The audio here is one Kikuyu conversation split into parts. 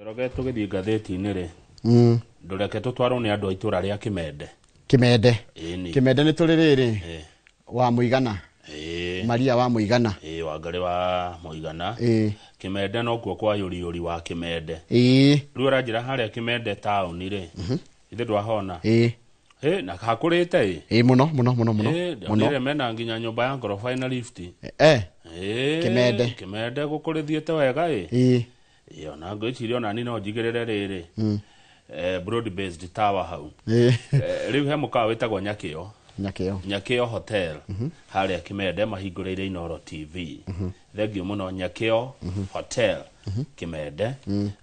Njoroge, tũgĩthiĩ ngathĩti-inĩ rĩ, ndũreke tũtwarwo nĩ andũ a itũra rĩa Kĩmende. Kimende. Ĩni. Kimende nĩ tũrĩ rĩrĩ wa Mũigana. Maria wa Mũigana. Ĩĩ, Wangarĩ wa Mũigana. Kĩmende nokuo kwa Yũriyũri wa Kĩmende. Rĩu ũranjĩra harĩa Kĩmende taũni rĩ, ithe ndwahona? Ĩ, na hakũrĩte ĩ. Ĩĩ, mũno mũno mũno mũno. Ĩ, Mũno. ndonire mena nginya nyũmba ya ngoroba ĩna lift. Ĩ, Kĩmende. Kĩmende gũkũrĩthiĩte wega ĩ. Ĩĩ. Ĩ, ona ngwĩciria ona niĩ no njigĩrĩre rĩrĩ broad based tower hau. Rĩu he mũkawa wĩtagwo Nyakĩo. Nyakĩo. Nyakĩo Hotel harĩa Kĩmende mahingũrĩire Inoro TV. Thengiũ mũno, Nyakĩo Hotel Kĩmende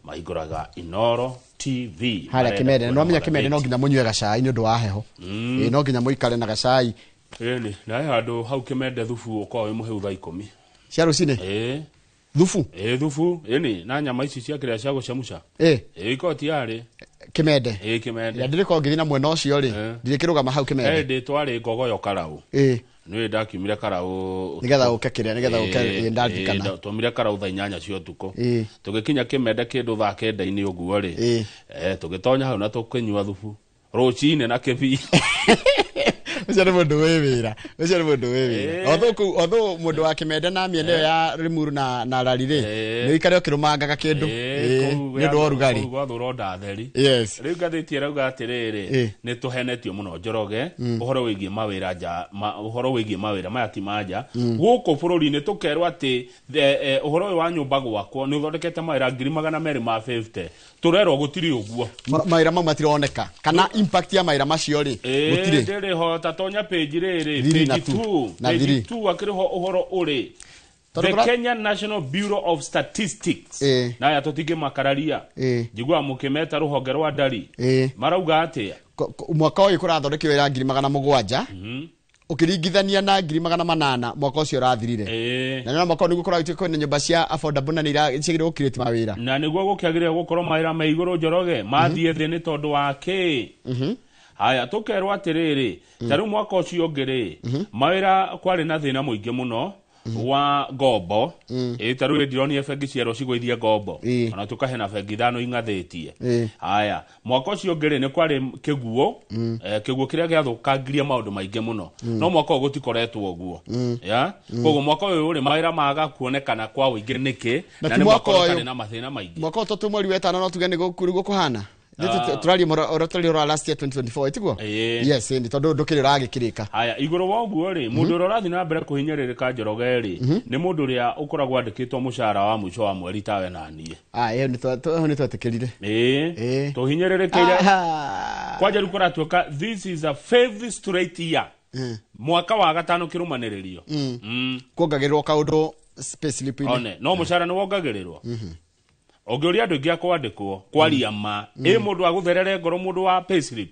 mahingũraga Inoro TV. Harĩa Marenda Kimende kuona no menya Kimende no magathĩti. nginya mũnyue gacai nĩ ũndũ wa heho. Ĩĩ, no nginya mũikare na gacai. Ĩni, na he handũ hau Kĩmende thubu ũkoragwo wĩ mũhĩu thaa 10 cia rũcinĩ. Ĩĩ. Thubu. Ĩĩ, thubu ĩni na nyama ici cia kĩrĩa cia gũcemũca. Ĩĩ, ikoragwo tiarĩ. Kimende. Ĩĩ, Kĩmende. Ĩrĩa ndĩrĩkorwo ngĩthiĩ na mwena ũcio rĩ, ndirĩkĩrũgama hau He Kimende. hĩndĩ twarĩ Ngogoyo Karaũ. Nĩ ndakiumire Karaũ Nĩgetha ũke kĩrĩa, nĩgetha ũke. Ĩĩ, ndarikana. Twaumire Karaũ thaa 8 cia ũtukũ. Tũgĩkinya Kĩmende kĩndũ thaa 9-inĩ ũguo rĩ, tũgĩtonya hau na tũkĩnyua thubu rũcinĩ na kĩbii. Ũcio nĩ mũndũ wĩ wĩra, ũcio nĩ mũndũ wĩ wĩra. Although kũu, although mũndũ wa Kimende na mĩena ĩyo ya Limuru na Rari rĩ, nĩ ũikare ũkĩrũmangaga kĩndũ. Kũu Nĩ ũndũ wa ũrugarĩ. Kũu gwathũra ndatheri. Rĩu ngathĩti ĩrauga atĩrĩrĩ, nĩ tũhenetio mũno, Njoroge, ũhoro wĩgiĩ mawĩra nja ũhoro wĩgiĩ mawĩra maya ti ma nja gũkũ bũrũri-inĩ. Tũkerwo atĩ ũhoro ũyũ wa nyũmba gwakwo nĩ ũthondekete mawĩra 250,000. Tũrerwo gũtirĩ ũguo. Mawĩra mau matironeka kana impact ya mawĩra macio rĩ, gũtirĩ. Ndĩrĩ ho, ta tonya page rĩrĩ, Thiri na page two. 2. Na Page three. 2 akĩrĩ ho ũhoro ũrĩ Tondũ The Kenya National Bureau of Statistics, na aya tũtingĩmakararia, njiguaga mũkĩmeta rũhonge rwa ndari, marauga atĩa? Mwaka ũyũ kũrathondekirwo wĩra 700,000 ũkĩringithania na 800,000 mwaka ũcio ũrathirire. Na nĩwona mwaka ũyũ nĩguo kũragĩtuĩka kwĩna nyũmba cia affordable na nĩ ciagĩrĩirwo gũcreate mawĩra. Na nĩguo gũkĩagĩrĩire gũkorwo mawĩra me igũrũ, Njoroge, mathiĩ thĩ nĩ tondũ wa kĩ? Haya, tũkerwo atĩrĩrĩ, ta rĩu mwaka ũcio ũngĩ rĩ, mawĩra kwarĩ na thĩna mũingĩ mũno wa ngombo. Ĩ, ta rĩu ndĩronire bengi cierwo cigũithie ngombo, ona tuka hena bengi ithano ing'athĩtie. Haya, mwaka ũcio ũngĩ rĩ, nĩ kwarĩ kĩguũ, kĩguũ kĩrĩa gĩathũkangirie maũndũ maingĩ mũno, no mwaka ũyũ gũtikoretwo ũguo ya. Koguo mwaka ũyũ rĩ, mawĩra maga kuonekana kwa ũingĩ nĩkĩ? Na Na ti nĩ mwaka mwaka ũyũ. ũtarĩ na mathĩna maingĩ. Mwaka ũyũ tũ mweri wa ĩtano no tuge nĩ nĩguo kũhana. Tũraria ũrĩa tũraria ũhoro wa last year 2024, ĩtiguo? Ĩĩ. Yes, ĩni tondũ ndũkĩrĩ ũragĩkĩrĩka. Haya, igũrũ wa ũguo rĩ, mũndũ ũrĩa ũrathiĩ na mbere kũhinyĩrĩrĩka, Njoroge, rĩ, nĩ mũndũ ũrĩa ũkoragwo andĩkĩtwo mũcara wa mũico wa mweri tawe na niĩ. Ah, ĩyo ĩyo nĩ twetĩkĩrire. Ĩĩ. Tũhinyĩrĩrĩkĩire. Kwanja rĩu kũratuĩka this is a fifth straight year, mwaka wa gatano kĩrũmanĩrĩrio. Kuongagĩrĩrwo kaũndũ payslip-inĩ. One no mũcara nĩ wongagĩrĩrwo. Ũngĩũria andũ aingĩ a kwandĩkwo kwaria ma ĩ, mũndũ agũtherere ngoro, mũndũ wa payslip,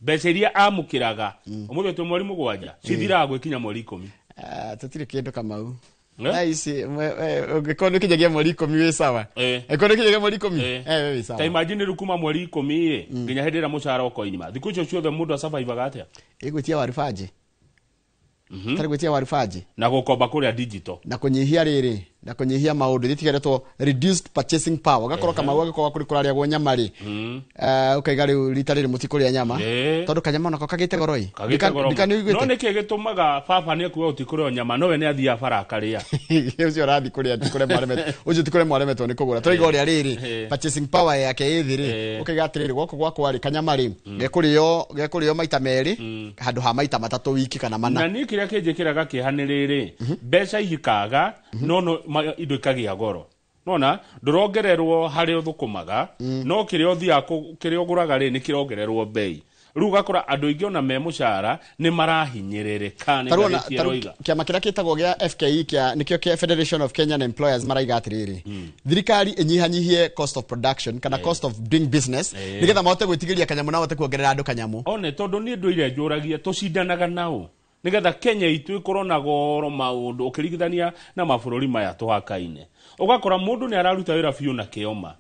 mbeca iria amũkĩraga ũmũthĩ twĩ mweri 7 cithiraga gwĩkinya mweri 10. Ah, tũtirĩ kĩndũ, Kamau. Eh? Thaa ici ũngĩkorwo nĩ ũkinyagia mweri 10 wĩ sawa. Angĩkorwo nĩ ũkinyagia mweri 10, we wĩ Ta sawa. imagine rĩu kuma mweri 10 ĩ nginya hĩndĩ ĩrĩa mũcara ũkoima, thikũ icio ciothe mũndũ acabaivaga atĩa? Ĩgwĩtia waru banjĩ, tarĩ gwĩtia waru banjĩ. Na gũkomba kũrĩa digital. Na kũnyihia rĩrĩ, na kũnyihia maũndũ itigeretwo reduced purchasing power. Ũgakorwo, Kamau, agĩkorwo kũrĩ kũrarĩagwo nyama rĩ, ũkaiga rĩu rita rĩrĩ mũtikũrĩa nyama tondũ kanyama onako kagĩte goro ĩ. Kagĩte goro Ndika mũno. nĩ No ũiguĩte? nĩkĩ gĩtũmaga baba nĩ ekuga ũtikũrĩo nyama no we nĩ athiaga bara akarĩa? Ũcio ũrathiĩ kũrĩa ti kũremwo aremetwo, ũcio ti kũremwo aremetwo nĩ kũgũra, tũraiga ũrĩa rĩrĩ purchasing power yake ĩ thĩ rĩ, ũkaiga atĩrĩrĩ, gũkũ gwakwa rĩ, kanyama rĩ, gekũrĩo maita merĩ handũ ha maita matatũ wiki kana mana. Na niĩ kĩrĩa kĩnjĩkĩraga kĩeha nĩ rĩrĩ, mbeca ihikaga no indo ikagĩa goro. Nona ndũrongererwo harĩa ũthũkũmaga, no kĩrĩa ũthiaga kĩrĩa ũgũraga rĩ, nĩ kĩrongererwo mbei. Rĩu ũgakora andũ aingĩ ona me mũcara nĩ marahinyĩrĩrĩka nĩ Tarũ ona ngathĩti tarũ ĩroiga. Kĩama kĩrĩa kĩtagwo gĩa FKE, kĩa nĩkĩo kĩa Federation of Kenyan Employers, maraiga atĩrĩrĩ, thirikari ĩnyihanyihie cost of production kana cost of doing business nĩgetha mahote gwĩtigĩria kanyamũ na mahote kuongerera andũ kanyamũ. One tondũ niĩ ndũire njũragia tũcindanaga nao nĩgetha Kenya itũ ĩkorwo na goro maũndũ ũkĩringithania na mabũrũri maya tũhakaine. Ũgakora mũndũ nĩ araruta wĩra biũ na kĩoma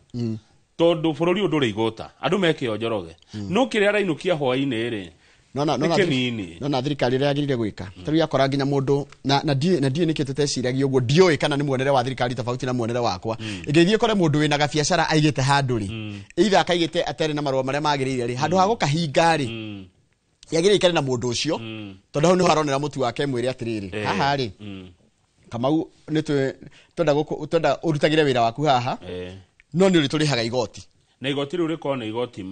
tondũ bũrũri ũyũ ndũrĩ igũta, andũ me kĩo, Njoroge, no kĩrĩa arainũkia hwaĩ-inĩ rĩ, Nona Nĩ kĩnini. Nona thirikari ĩrĩa yagĩrĩire gwĩka ta rĩu yakora nginya mũndũ na ndiũĩ nĩkĩ tũteciragia ũguo, ndiũĩ kana nĩ muonere wa thirikari tofauti na muonere wakwa. Ĩngĩthiĩ kore mũndũ wĩna gabiacara aigĩte handũ rĩ, either akaigĩte atarĩ na marũa marĩa magĩrĩire rĩ, handũ ha gũkahinga rĩ, yagĩrĩire ikare na mũndũ ũcio, tondũ hau nĩho aronera mũtu wake, mwĩre atĩrĩrĩ, haha rĩ, Kamau, nĩ twenda ũrutagĩre wĩra waku haha, no nĩ ũrĩtũrĩhaga igoti. Na igoti rĩu rĩkorwo nĩ igoti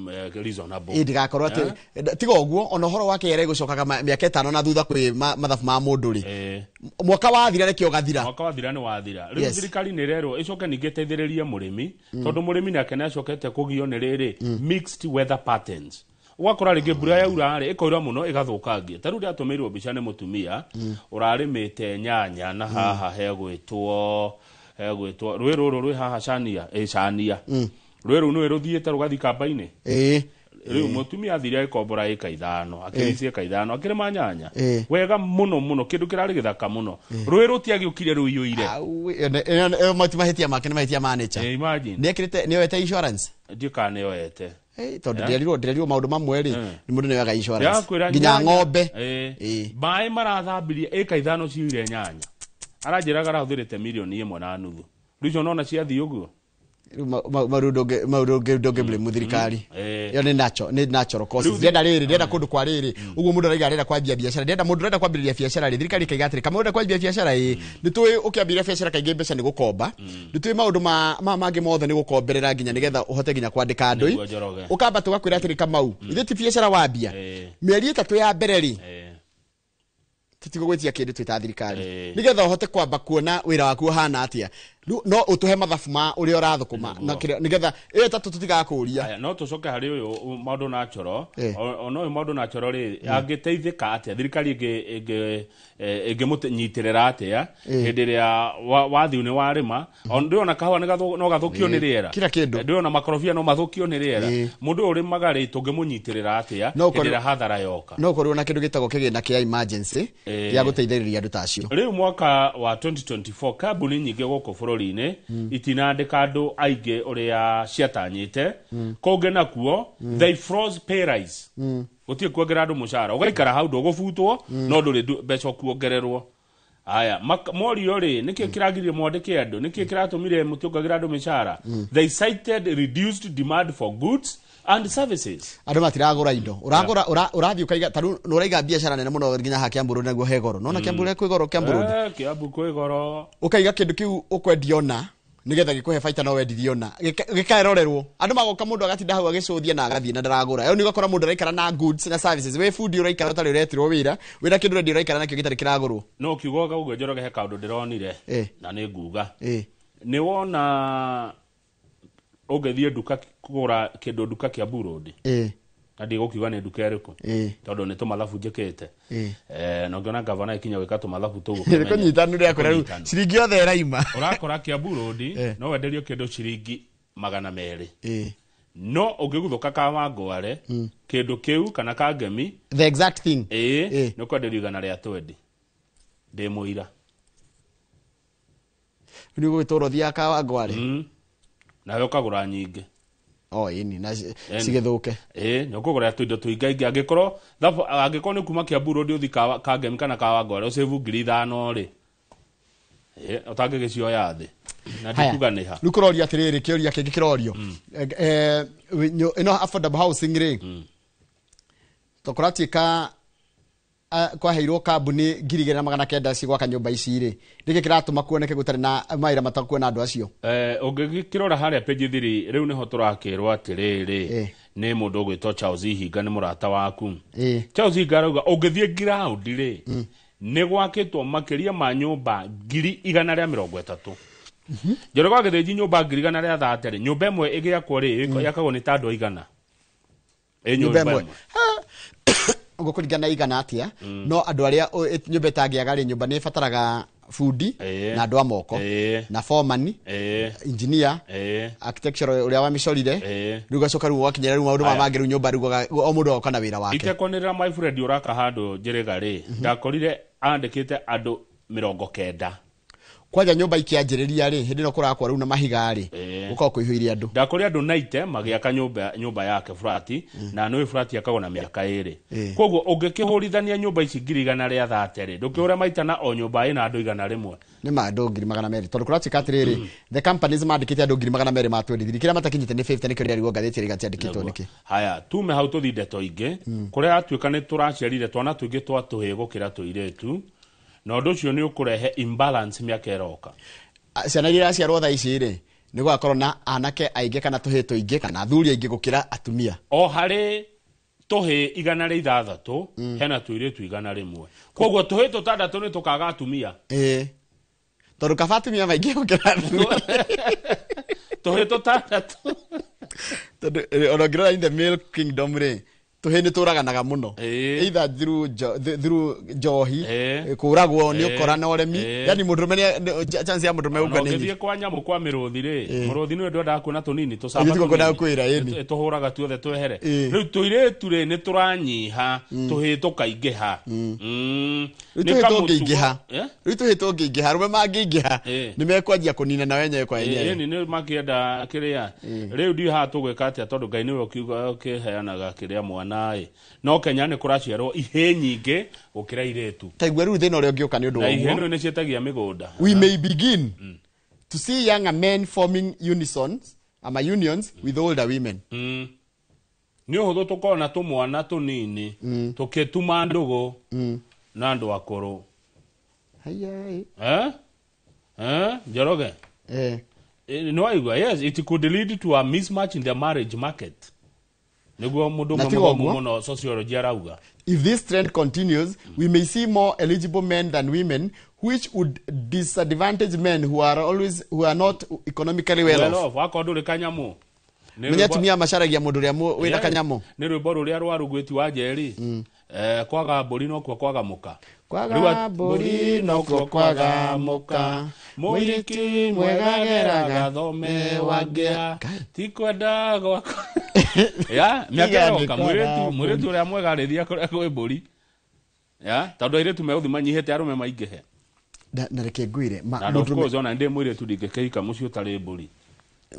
reasonable. Ĩ ndigakorwo atĩ tiga ũguo, ona ũhoro wa KRA gũcokaga mĩaka 5 na thutha kwĩ mathabu ma mũndũ rĩ, mwaka wathira reke ũgathira. Mwaka wathira nĩ wathira. Rĩu thirikari nĩ ĩrerwo ĩcoke ningĩ ĩteithĩrĩrie mũrĩmi, tondũ mũrĩmi nake nĩ acokete kũgio nĩ rĩrĩ mixed weather patterns. Ũgakora rĩngĩ mbura yaura rĩ, ĩkoira mũno ĩgathũkangia. Ta rĩu ndĩratũmĩirwo mbica nĩ mũtumia ũrarĩmĩte nyanya na haha hegwĩtwo rwĩ rũrũ rwĩ haha Cania, ĩ Cania, rwĩ rũu nĩwe rũthiĩte rũgathiĩ kamba-inĩ. Rĩu mũtumia athire agĩkombora ĩka 5, akĩricia ĩka 5, akĩrĩma nyanya wega mũno mũno, kĩndũ kĩrarĩ gĩthaka mũno. Rwĩ rũtiagĩũkire rũiyũire. Au, ĩyo mati mahĩtia make nĩ mahĩtia ma nature. Imagine. Nĩ ekĩrĩte, nĩ oete insurance? Ndiũ kana nĩ oete. Tondũ ndĩrerirwo maũndũ mamwe rĩ, nĩ mũndũ nĩ oyaga insurance Ndĩrakwĩra nginya nyanya, ng'ombe. Maĩ marathambirie ĩka 5 ciũire nyanya, aranjĩraga arahũthĩrĩte mirioni 1.5. Rĩu icio nona ciathiĩ ũguo. Rĩu maũndũ ndũngĩ blame thirikari. Ĩyo nĩ natural causes. Rĩu Ndĩrenda rĩrĩ, ndĩrenda kũndũ kwa rĩrĩ ũguo mũndũ araiga arenda kwambia biacara, ndĩrenda mũndũ ũrenda kwambĩrĩria biacara rĩ, thirikari ĩkaiga atĩrĩ, kama ũrenda kwambia biacara ĩ, nĩ tũĩ ũkĩambĩrĩria biacara kaingĩ mbeca nĩ gũkomba, nĩ tũĩ maũndũ ma mangĩ mothe nĩ gũkomberera nginya nĩgetha ũhote nginya kwandĩka andũ. Nĩguo, Njoroge. Ũkamba tũgakwĩra atĩrĩ, Kamau, ithuĩ ti biacara wambia, mĩeri 3 ya mbere rĩ, tũtigũgwĩtia kĩndũ twĩ ta thirikari, nĩgetha ũhote kwamba kuona wĩra waku ũhana atĩa. Rĩu no ũtũhe mathabu ma ũrĩa ũrathũkũma na nĩgetha ĩyo 3 tũtigakũria. Aya, no tũcoke harĩ ũyũ maũndũ natural. Ona ũyũ maũndũ natural rĩ, angĩteithĩka atĩa? Thirikari ĩngĩmũnyitĩrĩra atĩa hĩndĩ ĩrĩa wathiũ nĩ warĩma? Ndĩrona kahũa no gathũkio nĩ rĩera. Kila kĩndũ. Ndĩrona makorobia no mathũkio nĩ rĩera. Mũndũ ũyũ ũrĩmaga rĩ, tũngĩmũnyitĩrĩra atĩa hĩndĩ ĩrĩa hathara yoka? No ũkorwo na kĩndũ gĩtagwo kĩgĩna kĩa emergency gĩa gũteithĩrĩria andũ ta acio. Rĩu mwaka wa 2024 kambuni nyingĩ gũkũ bũrũri-inĩ itinandĩka andũ aingĩ ũrĩa ciatanyĩte. Kũngĩ nakuo they froze pay rise, gũtirĩ kuongerera andũ mũcara, ũgaikara hau ndũgũbutwo, no ndũrĩ mbeca ũkuongererwo. Aya, morio rĩ, nĩkĩ kĩragiririe mwandĩke andũ, nĩkĩ kĩratũmire mũtiongagĩra andũ mĩcara? They cited reduced demand for goods and services. Andũ matiragũra indo, ũragũra, ũrathiĩ ũkaiga, ta rĩu nĩ ũraiga biacara nene mũno nginya haha Kiambu Road, naguo he goro. Nona Kiambu Road kwĩ goro, Kiambu Road. Kiambu kwĩ goro. Ũkaiga kĩndũ kĩu ũkwendia ona nĩgetha gĩkũhe baita, no wendirie ona gĩkerorerwo, andũ magoka, mũndũ agatinda hau agĩcũthia na agathiĩ na ndaragũra. Ĩyo nĩ ũgakora mũndũ araikara na goods na services, wĩ bundi ũraikara ũtarĩ ũretirwo wĩra, wĩna kĩndũ ũrendia ũraikara nakĩo gĩtarĩ kĩragũrwo. No kiugo ũguo, Njoroge, he kaũndũ ndĩronire na nĩ nguga. Nĩ wona ũngĩthiĩ nduka kũgũra kĩndũ nduka Kiambu Road, na ndigũkiuga nĩ nduka ĩrĩkũ, tondũ nĩ tũmathabu njĩkĩte. Na ũngĩona gavana ĩkinya gwĩka tũmathabu tũu, nĩ ũkĩmenya. Kũnyitanu rĩakora rĩu Kũnyitanu. Ciringi yothe ĩraima. Ũrakora Kiambu Road no wenderio kĩndũ ciringi 200, no ũngĩguthũka Kawangware kĩndũ kĩu kana Kangemi, the exact thing, nĩ ũkwenderio 120. Ndĩ mũira. Nĩ ũgũgĩtũra ũthiaga Kawangware. Nawe ũkagũra nyingĩ. O ĩni na cigĩthũke. Nĩ ũkũgũra tũindo tũingaingĩ, angĩkorwo angĩkorwo nĩ kuma Kiambu Road ũthi Kangemi kana Kawangware ũcĩvu 5,000 rĩ, ũtangĩgĩcioya thĩ na ndikuga nĩ ha. Rĩu kũroria atĩrĩrĩ, kĩũria kĩngĩ kĩrorio, ĩno affordable housing rĩ, tũkũratuĩka kwaheirwo kambuni 2,900 cigwaka nyũmba ici rĩ, nĩkĩ kĩratũma kuoneke gũtarĩ na mawĩra matakuona andũ acio? Ũngĩkĩrora harĩa page 3 rĩu nĩho tũrakĩrwo atĩrĩrĩ, nĩ mũndũ ũgwĩtwo Charles Ihinga, nĩ mũrata waku. Charles Ihinga arauga ũngĩthiĩ ground rĩ, nĩ gwakĩtwo makĩria ma nyũmba 130,000. Njoroge wa Gĩthĩnji, nyũmba 130,000 rĩ, nyũmba ĩmwe ĩgĩakwo rĩ, yakagwo nĩ ta andũ aigana? Ĩ nyũmba nyũmba ĩmwe ĩmwe. Ũgũkũringana na igana atĩa, no andũ arĩa nyũmba ĩtangĩaga rĩ, nyũmba nĩ ĩbataraga bundi na andũ a moko na foreman, engineer, architecture ũrĩa wamĩcorire. Rĩu gacoka rĩu ũgakinyĩra rĩu maũndũ maya mangĩ, rĩu nyũmba rĩu o mũndũ agoka na wĩra wake. Itekwanĩrĩra, my friend, ũraka handũ njĩrĩga rĩ, ndakorire andĩkĩte andũ 90. Kwanja nyũmba ikĩanjĩrĩria rĩ, hĩndĩ ĩno kũrakwo rĩu na mahiga rĩ, Gũkorwo kũihũire andũ. Ndakũrĩ andũ 90 magĩaka nyũmba yake flat, na nĩ flat yakagwo na mĩaka 2. Koguo ũngĩkĩhũrithania nyũmba ici 130 rĩ, ndũkĩhũre maita na o nyũmba ĩna andũ 100. Nĩ ma andũ 200,000, tondũ kũratuĩka atĩrĩrĩ, the companies mandĩkĩte andũ 200,000 ma 23, kĩrĩa matakinyĩte nĩ 50. Nĩkĩo rĩarigwo ngathĩti ĩrĩa ĩtiandĩkĩtwo nĩkĩ. Haya, tume hau tũthi ndeto ingĩ kũrĩa atuĩka nĩ tũraciarire twana tũingĩ twa tũhĩĩ gũkĩra tũirĩtu, na ũndũ ũcio nĩ ũkũrehe imbalance mĩaka ĩroka. Ciana iria iraciarwo thaa ici rĩ, nĩ gũgakorwo na anake aingĩ kana tũhĩĩ tũingĩ kana athuri aingĩ gũkĩra atumia. O harĩ tũhĩĩ 106 hena tũirĩtu 100, koguo tũhĩĩ 6 nĩ tũkaga atumia. Ĩĩ, tondũ kaba atumia maingĩ gũkĩra athuri. Tũhĩĩ 6. Tondũ ona ũngĩrora in the male kingdom rĩ, tũhĩĩ nĩ tũraganaga mũno, either through njohi, kũragwo nĩ ũkora na ũremi. Yani mũndũrũme chance ya mũndũrũme Ona gũkua nĩ ũngĩthiĩ nyingĩ. Kwa nyamũ, kwa mĩrũthi rĩ, mũrũthi nĩwe ndwendaga kuona tũnini tũcamba. Ĩĩ, tiguo ngwendaga Tũnini. kwĩra, ĩni. Tũhũraga tuothe twehere. Rĩu tũirĩtu rĩ, nĩ tũranyiha, tũhĩĩ tũkaingĩha. Rĩu Nĩ tũhĩĩ kamũtugo- tũngĩingĩha, Eh? rĩu tũhĩĩ tũngĩingĩha, arũme mangĩingĩha, nĩ mekwanjia kũnina na wenyewe kwa wenyewe. Ĩni nĩ makĩenda kĩrĩa rĩu ndiũ haha tũgwĩka atĩa, tondũ Ngai nĩwe ũkiuga ũkĩheanaga kĩrĩa mwana ĩ, no Kenya nĩ kũraciarwo ihĩĩ nyingĩ gũkĩra irĩtu. Taigua rĩu thĩna ũrĩa ũngĩũka nĩ ũndũ Na wa ihĩĩ ũguo. nĩ ciĩtagia mĩgũnda. We may begin to see younger men forming unisons ama unions with older women. Nĩ ũhũthũ tũkona tũmwana tũnini tũkĩtuma ndũgũ na andũ akũrũ. Haya. Eh? Eh? Njoroge. Eh. Nĩ waigua? Yes, it could lead to a mismatch in the marriage market, nĩguo mũndũ Na ũmwe tiga mũthomu ũguo. mũno sociology arauga. If this trend continues, we may see more eligible men than women, which would disadvantage men who are not economically well Well off. off, wakorwo ndũrĩ kanyamũ. Nĩ Menya rwĩmbo- atumia macaragia mũndũ ũrĩa wĩna Yes. kanyamũ. Nĩ rwĩmbo rũrĩa rwa rũgwĩti wa Njeri. Kwaga mbũri nokuo kwaga mũka. Kwaga Rĩu mbũri nokuo kwaga mũka. Mũiriki mwega geraga thome wangĩa, ti kwenda gwakwa ya mĩaka Tiga nĩ ĩroka. kwaga Mũirĩtu mbũri. mũirĩtu ũrĩa mwega arĩthia kũrĩa kwĩ mbũri ya, tondũ airĩtu megũthiĩ manyihĩte, arũme maingĩhe. Na reke ngwĩre ma Na of mũndũrũme course ona ndĩ mũirĩtu ndingĩkĩhika mũciĩ ũtarĩ mbũri.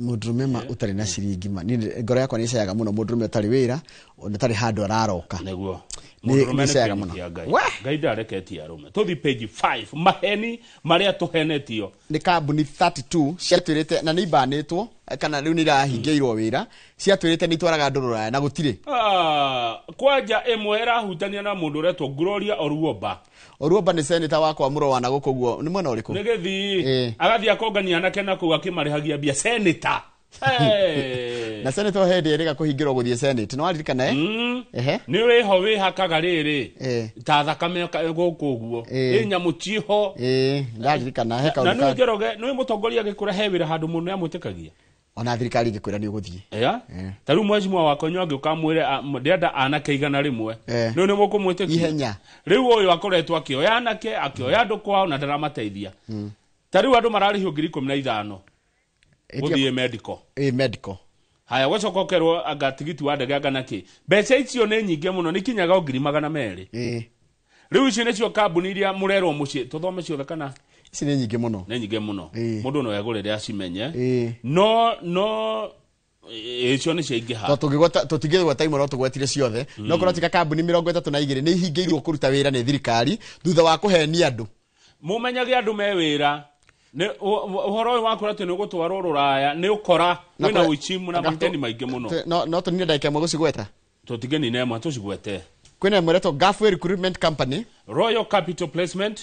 Mũndũrũme ma ũtarĩ na ciringi, ma niĩ ngoro yakwa nĩ ĩcayaga mũno mũndũrũme ũtarĩ wĩra ona ũtarĩ handũ araroka. Nĩguo. Nĩ- Mũndũrũme nĩ nĩ cayaga kĩene mũno. kĩa Ngai. Weh! Ngai ndareketie arũme. Tũthi page 5, maheni marĩa tũhenetio. Nĩ kambuni 32 ciatwĩrĩte na nĩ ibanĩtwo kana rĩu nĩ irahingĩirwo wĩra, ciatwĩrĩte nĩ itwaraga andũ rũraya na gũtirĩ. Ah, kwanja ĩmwe ĩrahutania na mũndũ ũretwo Gloria Oruoba. Oruomba nĩ seneta wakwa mũro wa nagũkũ guo nĩ mwena ũrĩkũ? Nĩ gĩthii. Agathiĩ akongania anake na kũu akĩmarĩhagia mbia, seneta. Hey. Na seneta o hĩndĩ ĩrĩga kũhingĩrwo gũthiĩ senate, nĩ waririkana, eh? Ehe. Nĩ wĩho wĩhakaga rĩrĩ ta thakame gũkũ ũguo, ĩ nyamũ ciho. Ĩĩ, ndaririkana he Na kaũndũ nĩ ka Njoroge, nĩ mũtongoria agĩkũra he wĩra handũ mũno nĩamwĩtĩkagia. Ona thirikari ĩngĩkwĩra nĩ ũgũthiĩ. Ya, ta rĩu mheshimiwa wakwa angĩũka amwĩre ndĩrenda anake 100, rĩu nĩ mũkũmwĩtĩkia? Ihenya. Rĩu ũyũ akoretwo akĩoya anake, akĩoya andũ kwao na ndaramateithia. Ta rĩu andũ mararĩhio 15,000 gũthiĩ medical. Ĩĩ, medical. Haya, ũgacoka ũkerwo anga tigiti wa ndege anga nakĩ, mbeca icio nĩ nyingĩ mũno, nĩ kinyaga o 200,000. Rĩu icio nĩcio kambuni iria mũrerwo mũciĩ. Tũthome ciothe kana? Ici nĩ nyingĩ mũno. Nĩ nyingĩ mũno. Mũndũ no egũrĩre acimenye. No icio nĩ ciaingĩha. To tũngĩgweta, tũtingĩgweta imwe, no tũgwetire ciothe, no korwo tika kambuni 32 nĩ ihingĩirwo kũruta wĩra nĩ thirikari thutha wa kũhenia andũ. Mũmenyage andũ me wĩra nĩ ũhoro ũyũ wa kwĩra atĩ nĩ ũgũtwarwo rũraya nĩ ũkora Na wĩna ũici na anga maheni maingĩ mũno. No tũnine ndagĩka ĩmwe gũcigweta. Tũtingĩnina ĩmwe, tũcigwete. Kwĩna ĩmwe ĩretwo Gulfway Recruitment Company, Royal Capital Placement,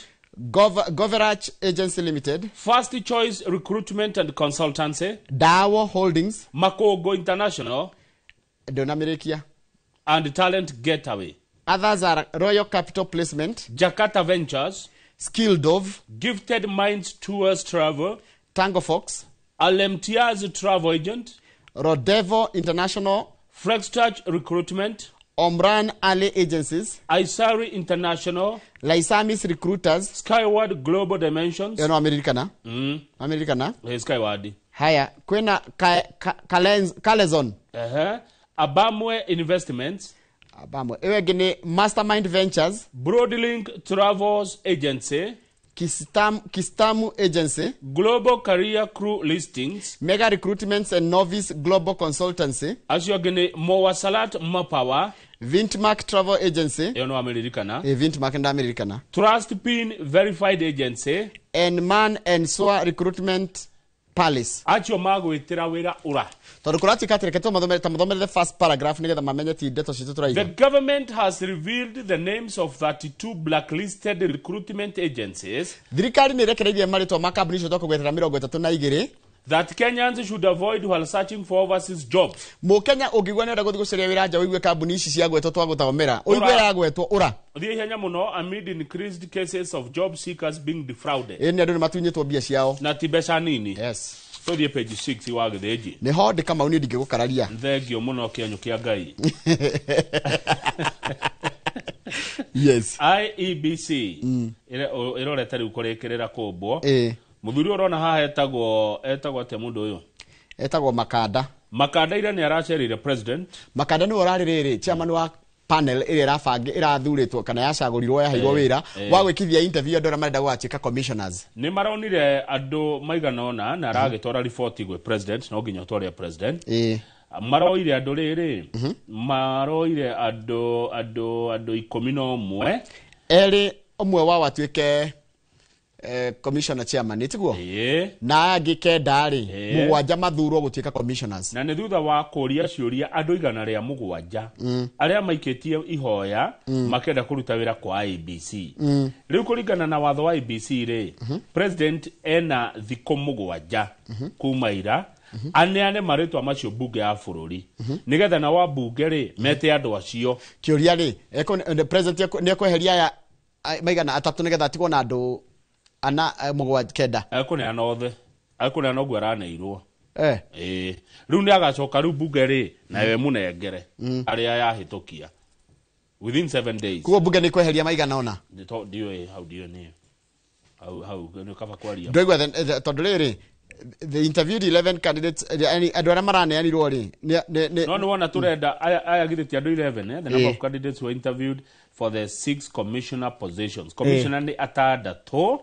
Goverach Agency Limited, First Choice Recruitment and Consultancy, Dawo Holdings, Makongo International ndũnamĩrĩkia, and Talent Getaway. Others are Royal Capital Placement, Jakarta Ventures, Skill Dove, Gifted Minds Tours Travel, Tango Fox, Alemtiaz Travel Agent, Rodevo International, Flextouch Recruitment, Omran Ali Agencies, Isari International, Laisamis Recruiters, Skyward Global Dimensions. Ĩyo no amĩririkana. Amĩririkana. Skyward. Haya, kwĩna Kalezon. Abamwe Investments, Abamwe. Ĩyo ĩngĩ nĩ Mastermind Ventures, Broadlink Travels Agency, Kistamu Agency, Global Career Crew Listings, Mega Recruitments and Novice Global Consultancy, acio angĩ nĩ Mowasalat Mapower, Vintmark Travel Agency, ĩyo nĩ wamĩririkana, Vintmark ndamirikana, Trust Pin Verified Agency, and Man and Soa Recruitment Palace. Acio magwĩtĩra wĩra ũra. Tondũ kũratuĩka atĩ reke tũmathomere the first paragraph nĩgetha mamenye ti ndeto citũ The tũraiga. government has revealed the names of 32 blacklisted recruitment agencies Thirikari nĩ ĩrekereirie marĩtwa ma kambuni icio twakũgwetera 32 that Kenyans should avoid while searching for overseas jobs. Mũkenya ũngĩigua nĩ ũrenda gũthiĩ gũcaria wĩra nja ũigue kambuni ici ciagwetwo twagũthomera ũigue ĩragwetwo ũra. Thiĩ ihenya mũno amid increased cases of job seekers being defrauded. Ĩ nĩ andũ nĩ matunyĩtwo mbia ciao. Na ti mbeca nini. Yes. Tũthiĩ page 6 wa Gĩthĩnji. Nĩho ndĩ Kamau niĩ ndingĩgũkararia. Thengio mũno kĩenyũ kĩa Ngai. Yes. IEBC ĩrorete rĩu kũrĩkĩrĩra kũmbwo. Mũthuri ũyũ ũrona haha etagwo atĩa mũndũ ũyũ? Etagwo Makanda. Makanda ira nĩ aracerire president. Makanda nĩwe ũrarĩ rĩrĩ chairman wa panel ĩrĩa ĩrathurĩtwo kana yacagũrirwo yaheirwo wĩra wa gwĩkithia interview andũ arĩa marenda gũgatuĩka commissioners. Nĩ maronire andũ maigana ũna na aragĩtwara riboti gwĩ president, no nginya ũtware president. Maroire andũ rĩrĩ, maroire andũ 11. Erĩ ũmwe wao atuĩke commissioner chairman nĩ tiguo? Na angĩ kenda rĩ, mũgwanja mathurwo gũtuĩka commissioners. Na nĩ thutha wa kũria ciũria andũ 107 arĩa maikĩtie ihoya makĩenda kũruta wĩra kwa IEBC. Rĩu kũringana na watho wa IEBC rĩ, president ena thikũ 7 kuma ira aneane marĩtwa macio bunge ya bũrũri nĩgetha na wa bunge rĩ mete andũ acio. Kĩũria rĩ, president nĩ ekweheria aya maigana atatũ nĩgetha atigwo na andũ ana mũgwanja kenda. Ekũneana othe, ekũneana ũguo araneirwo. Rĩu nĩ agacoka rĩu bunge rĩ nayo ĩmũnengere arĩa yahĩtũkia within 7 days. Koguo bunge nĩ kweheria maigana ũna? Ndiũĩ hau, ndiũĩ nĩ hau nĩ kaba kwaria. Ndwaigua tondũ rĩrĩ they interviewed 11 candidates, andũ arĩa maraneanirwo rĩ no nĩ wona tũrenda aya githĩ ti andũ 11, the number of candidates were interviewed for the 6 commissioner positions. Commissioner nĩ atandatũ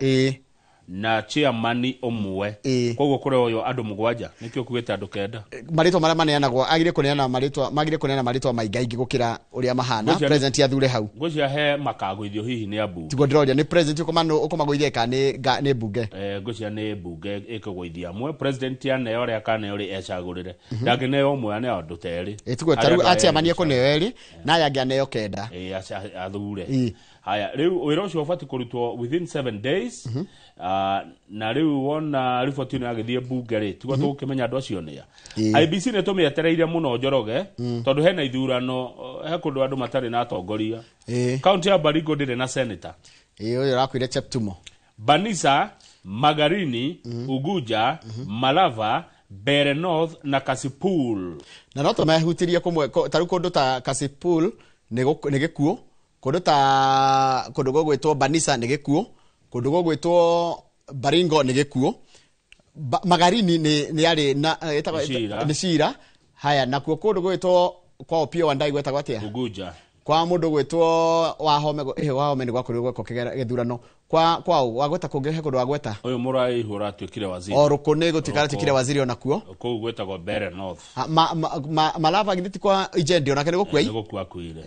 na chairman ũmwe. Koguo kũrĩ ũyũ andũ 7 nĩkĩo kuugĩte andũ 9. Marĩtwa marĩa maneanagwo agire kũneana marĩtwa, magire kũneana marĩtwa maingaingĩ gũkĩra ũrĩa mahana. President athure hau. Ngwĩciria he makagũithio hihi nĩ ambunge. Tiguo ndĩroria nĩ president ũkũmagũithia kana nĩ mbunge? Ngwĩciria nĩ mbunge ĩkũgũithia amwe. President aneo ũrĩa akaneo rĩ ecagũrĩre. Ndangĩneo ũmwe aneo andũ ta erĩ. Tiguo ta rĩu chairman ekũneo erĩ na aya angĩ aneo 9. Athure. Haya rĩu wĩra ũcio ũbatiĩ kũrutwo within 7 days. Na rĩu wona riboti ĩno yagĩthiĩ mbunge rĩ tiguo tũgũkĩmenya andũ acio nĩa. IEBC nĩ tũmĩetereire mũno Njoroge tondũ hena ithurano, he kũndũ andũ matarĩ na atongoria. Kaunti ya Baringo ndĩrĩ na senator. Ũyũ ũrakuire Cheptumo. Banisa, Magarini, Uguja, Malava, Bere North na Kasipul. Na no tũmehutirie kũmwe ta rĩu kũndũ ta Kasipul nĩ gĩkuũ, kũndũ ta kũndũ gũgwĩtwo Banisa nĩ gĩkuũ, kũndũ gũgwĩtwo Baringo nĩ gĩkuũ, Magarini nĩ yarĩ na nĩ cira. Haya nakuo kũndũ gũgwĩtwo kwa Opiyo Wandayi gwetagwo atĩa? Uguja. Kwa mũndũ gwĩtwo Wahome, Wahome nĩ gwakorirwo gwekwo gĩthurano. Kwa wagweta kũngĩ he kũndũ wagweta? Ũyũ mũraihu ũratuĩkire waziri. O rũkũ nĩ gũtuĩka aratuĩkire waziri onakuo. Kũu gwĩtagwo Bere North. Malava githĩ ti kwa Ijendi onake nĩ gũkua? Nĩ gũkua akuire.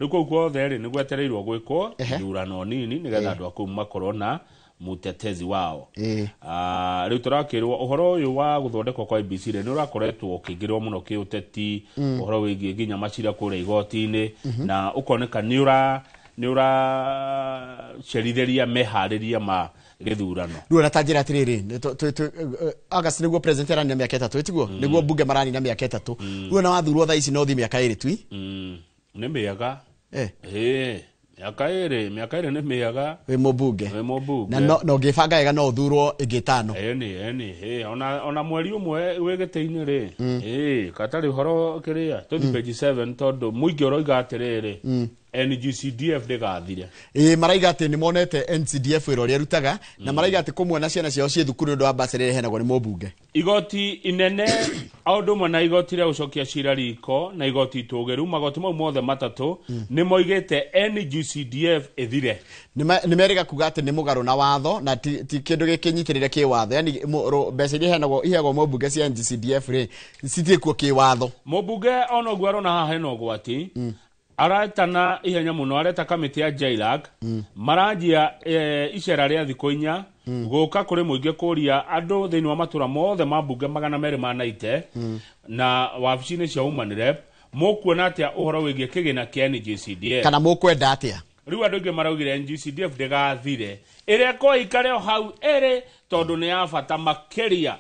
Rĩu kũu guothe rĩ nĩ gwetereirwo gwĩkwo ithurano nini nĩgetha andũ a kũu makorwo na mutetezi wao. Rĩu tũrakĩrwo ũhoro ũyũ wa gũthondekwo kwa IEBC rĩ nĩ ũrakoretwo ũkĩingĩrwo mũno kĩũteti, ũhoro wĩgiĩ nginya macira kũrĩa igoti-inĩ, na ũkoneka nĩ ũracerithĩria meharĩria ma gĩthurano. Rĩu ona ta njĩra atĩrĩrĩ, August nĩguo president aranina mĩaka 3 tiguo? Nĩguo bunge maranina mĩaka 3. Rĩu ona wathurwo thaa ici no ũthiĩ mĩaka 2 tui? Nĩ mĩega. Mĩaka 2 nĩ mĩega. Wĩ mũmbunge. Wĩ mũmbunge. Na no ũngĩbanga wega no ũthurwo ĩngĩ 5. Ĩni, ona mweri ũmwe wĩ gĩtĩ-inĩ rĩ, katarĩ ũhoro kĩrĩa, tũthiĩ page 7 tondũ mũingĩ ũroiga atĩrĩrĩ, NGCDF ndĩgathire. Ĩĩ, maraiga atĩ nĩ monete NCDF wĩra ũrĩa ĩrutaga, na maraiga atĩ kũmwe na ciana ciao ciĩ thukuru nĩ ũndũ wa bursary ĩrĩa ĩheanagwo nĩ mũmbunge. Igoti inene o ũndũ ũmwe na igoti rĩa gũcokia cira riko na igoti itũgĩru, magoti mau mothe matatũ nĩ moigĩte NGCDF ĩthire. Nĩ merĩga kuga atĩ nĩ mũgarũ na watho na ti kĩndũ gĩkĩnyitĩrĩre kĩwatho, yani mbeca iria iheagwo mũmbunge cia NGCDF rĩ citirĩ kuo kĩwatho. Mũmbunge ona ũguo arona haha hena ũgwati, aretana ihenya mũno, areta kamĩtĩ ya JLAC, maranjia icera rĩa thikũ 4 gũka kũrĩ mũingĩ kũria andũ thĩinĩ wa matũra mothe ma mbunge 290 na wabici-inĩ cia Women Rep, mũkuona atĩa ũhoro wĩgiĩ kĩgĩna kĩa NGCDF kana mũkwenda atĩa? Rĩu andũ aingĩ maraugire NGCDF ndĩgathire, ĩrekwo ĩikare o hau ĩrĩ tondũ nĩ ya bata makĩria.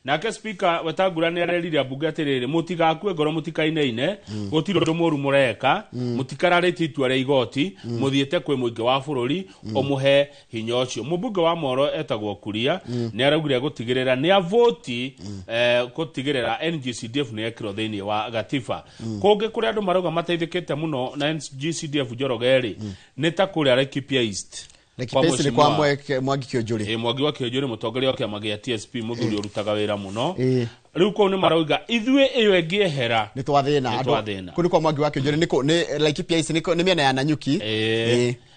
Nake speaker Wetangula nĩ arerire ambunge atĩrĩrĩ, mũtigakue ngoro, mũtikainaine, gũtirĩ ũndũ mũru mũreka, mũtikararĩtie itua rĩa igoti, mũthiĩte kwĩ mũingĩ wa bũrũri ũmũhe hinya ũcio. Mũmbunge wa Moro etagwo Kuria nĩ araugire gũtigĩrĩra nĩ avoti gũtigĩrĩra NGCDF nĩ yekĩrwo thĩinĩ wa gatiba. Kũngĩ kũrĩa andũ marauga mateithĩkĩte mũno na NGCDF Njoroge rĩ, nĩ ta kũrĩa Laikipia East. Laikipia East nĩ kwa Mwangi Kĩũnjũrĩ. Mwangi wa Kĩũnjũrĩ, mũtongoria wa kĩama gĩa TSP, mũthuri ũrutaga wĩra mũno. Rĩu kũu nĩ marauga ithuĩ ĩyo ĩngĩehera nĩ twathĩna. Nĩ twathĩna. Kũu nĩ kwa Mwangi wa Kĩũnjũrĩ, nĩ Laikipia East, nĩ mĩena ya Nanyuki.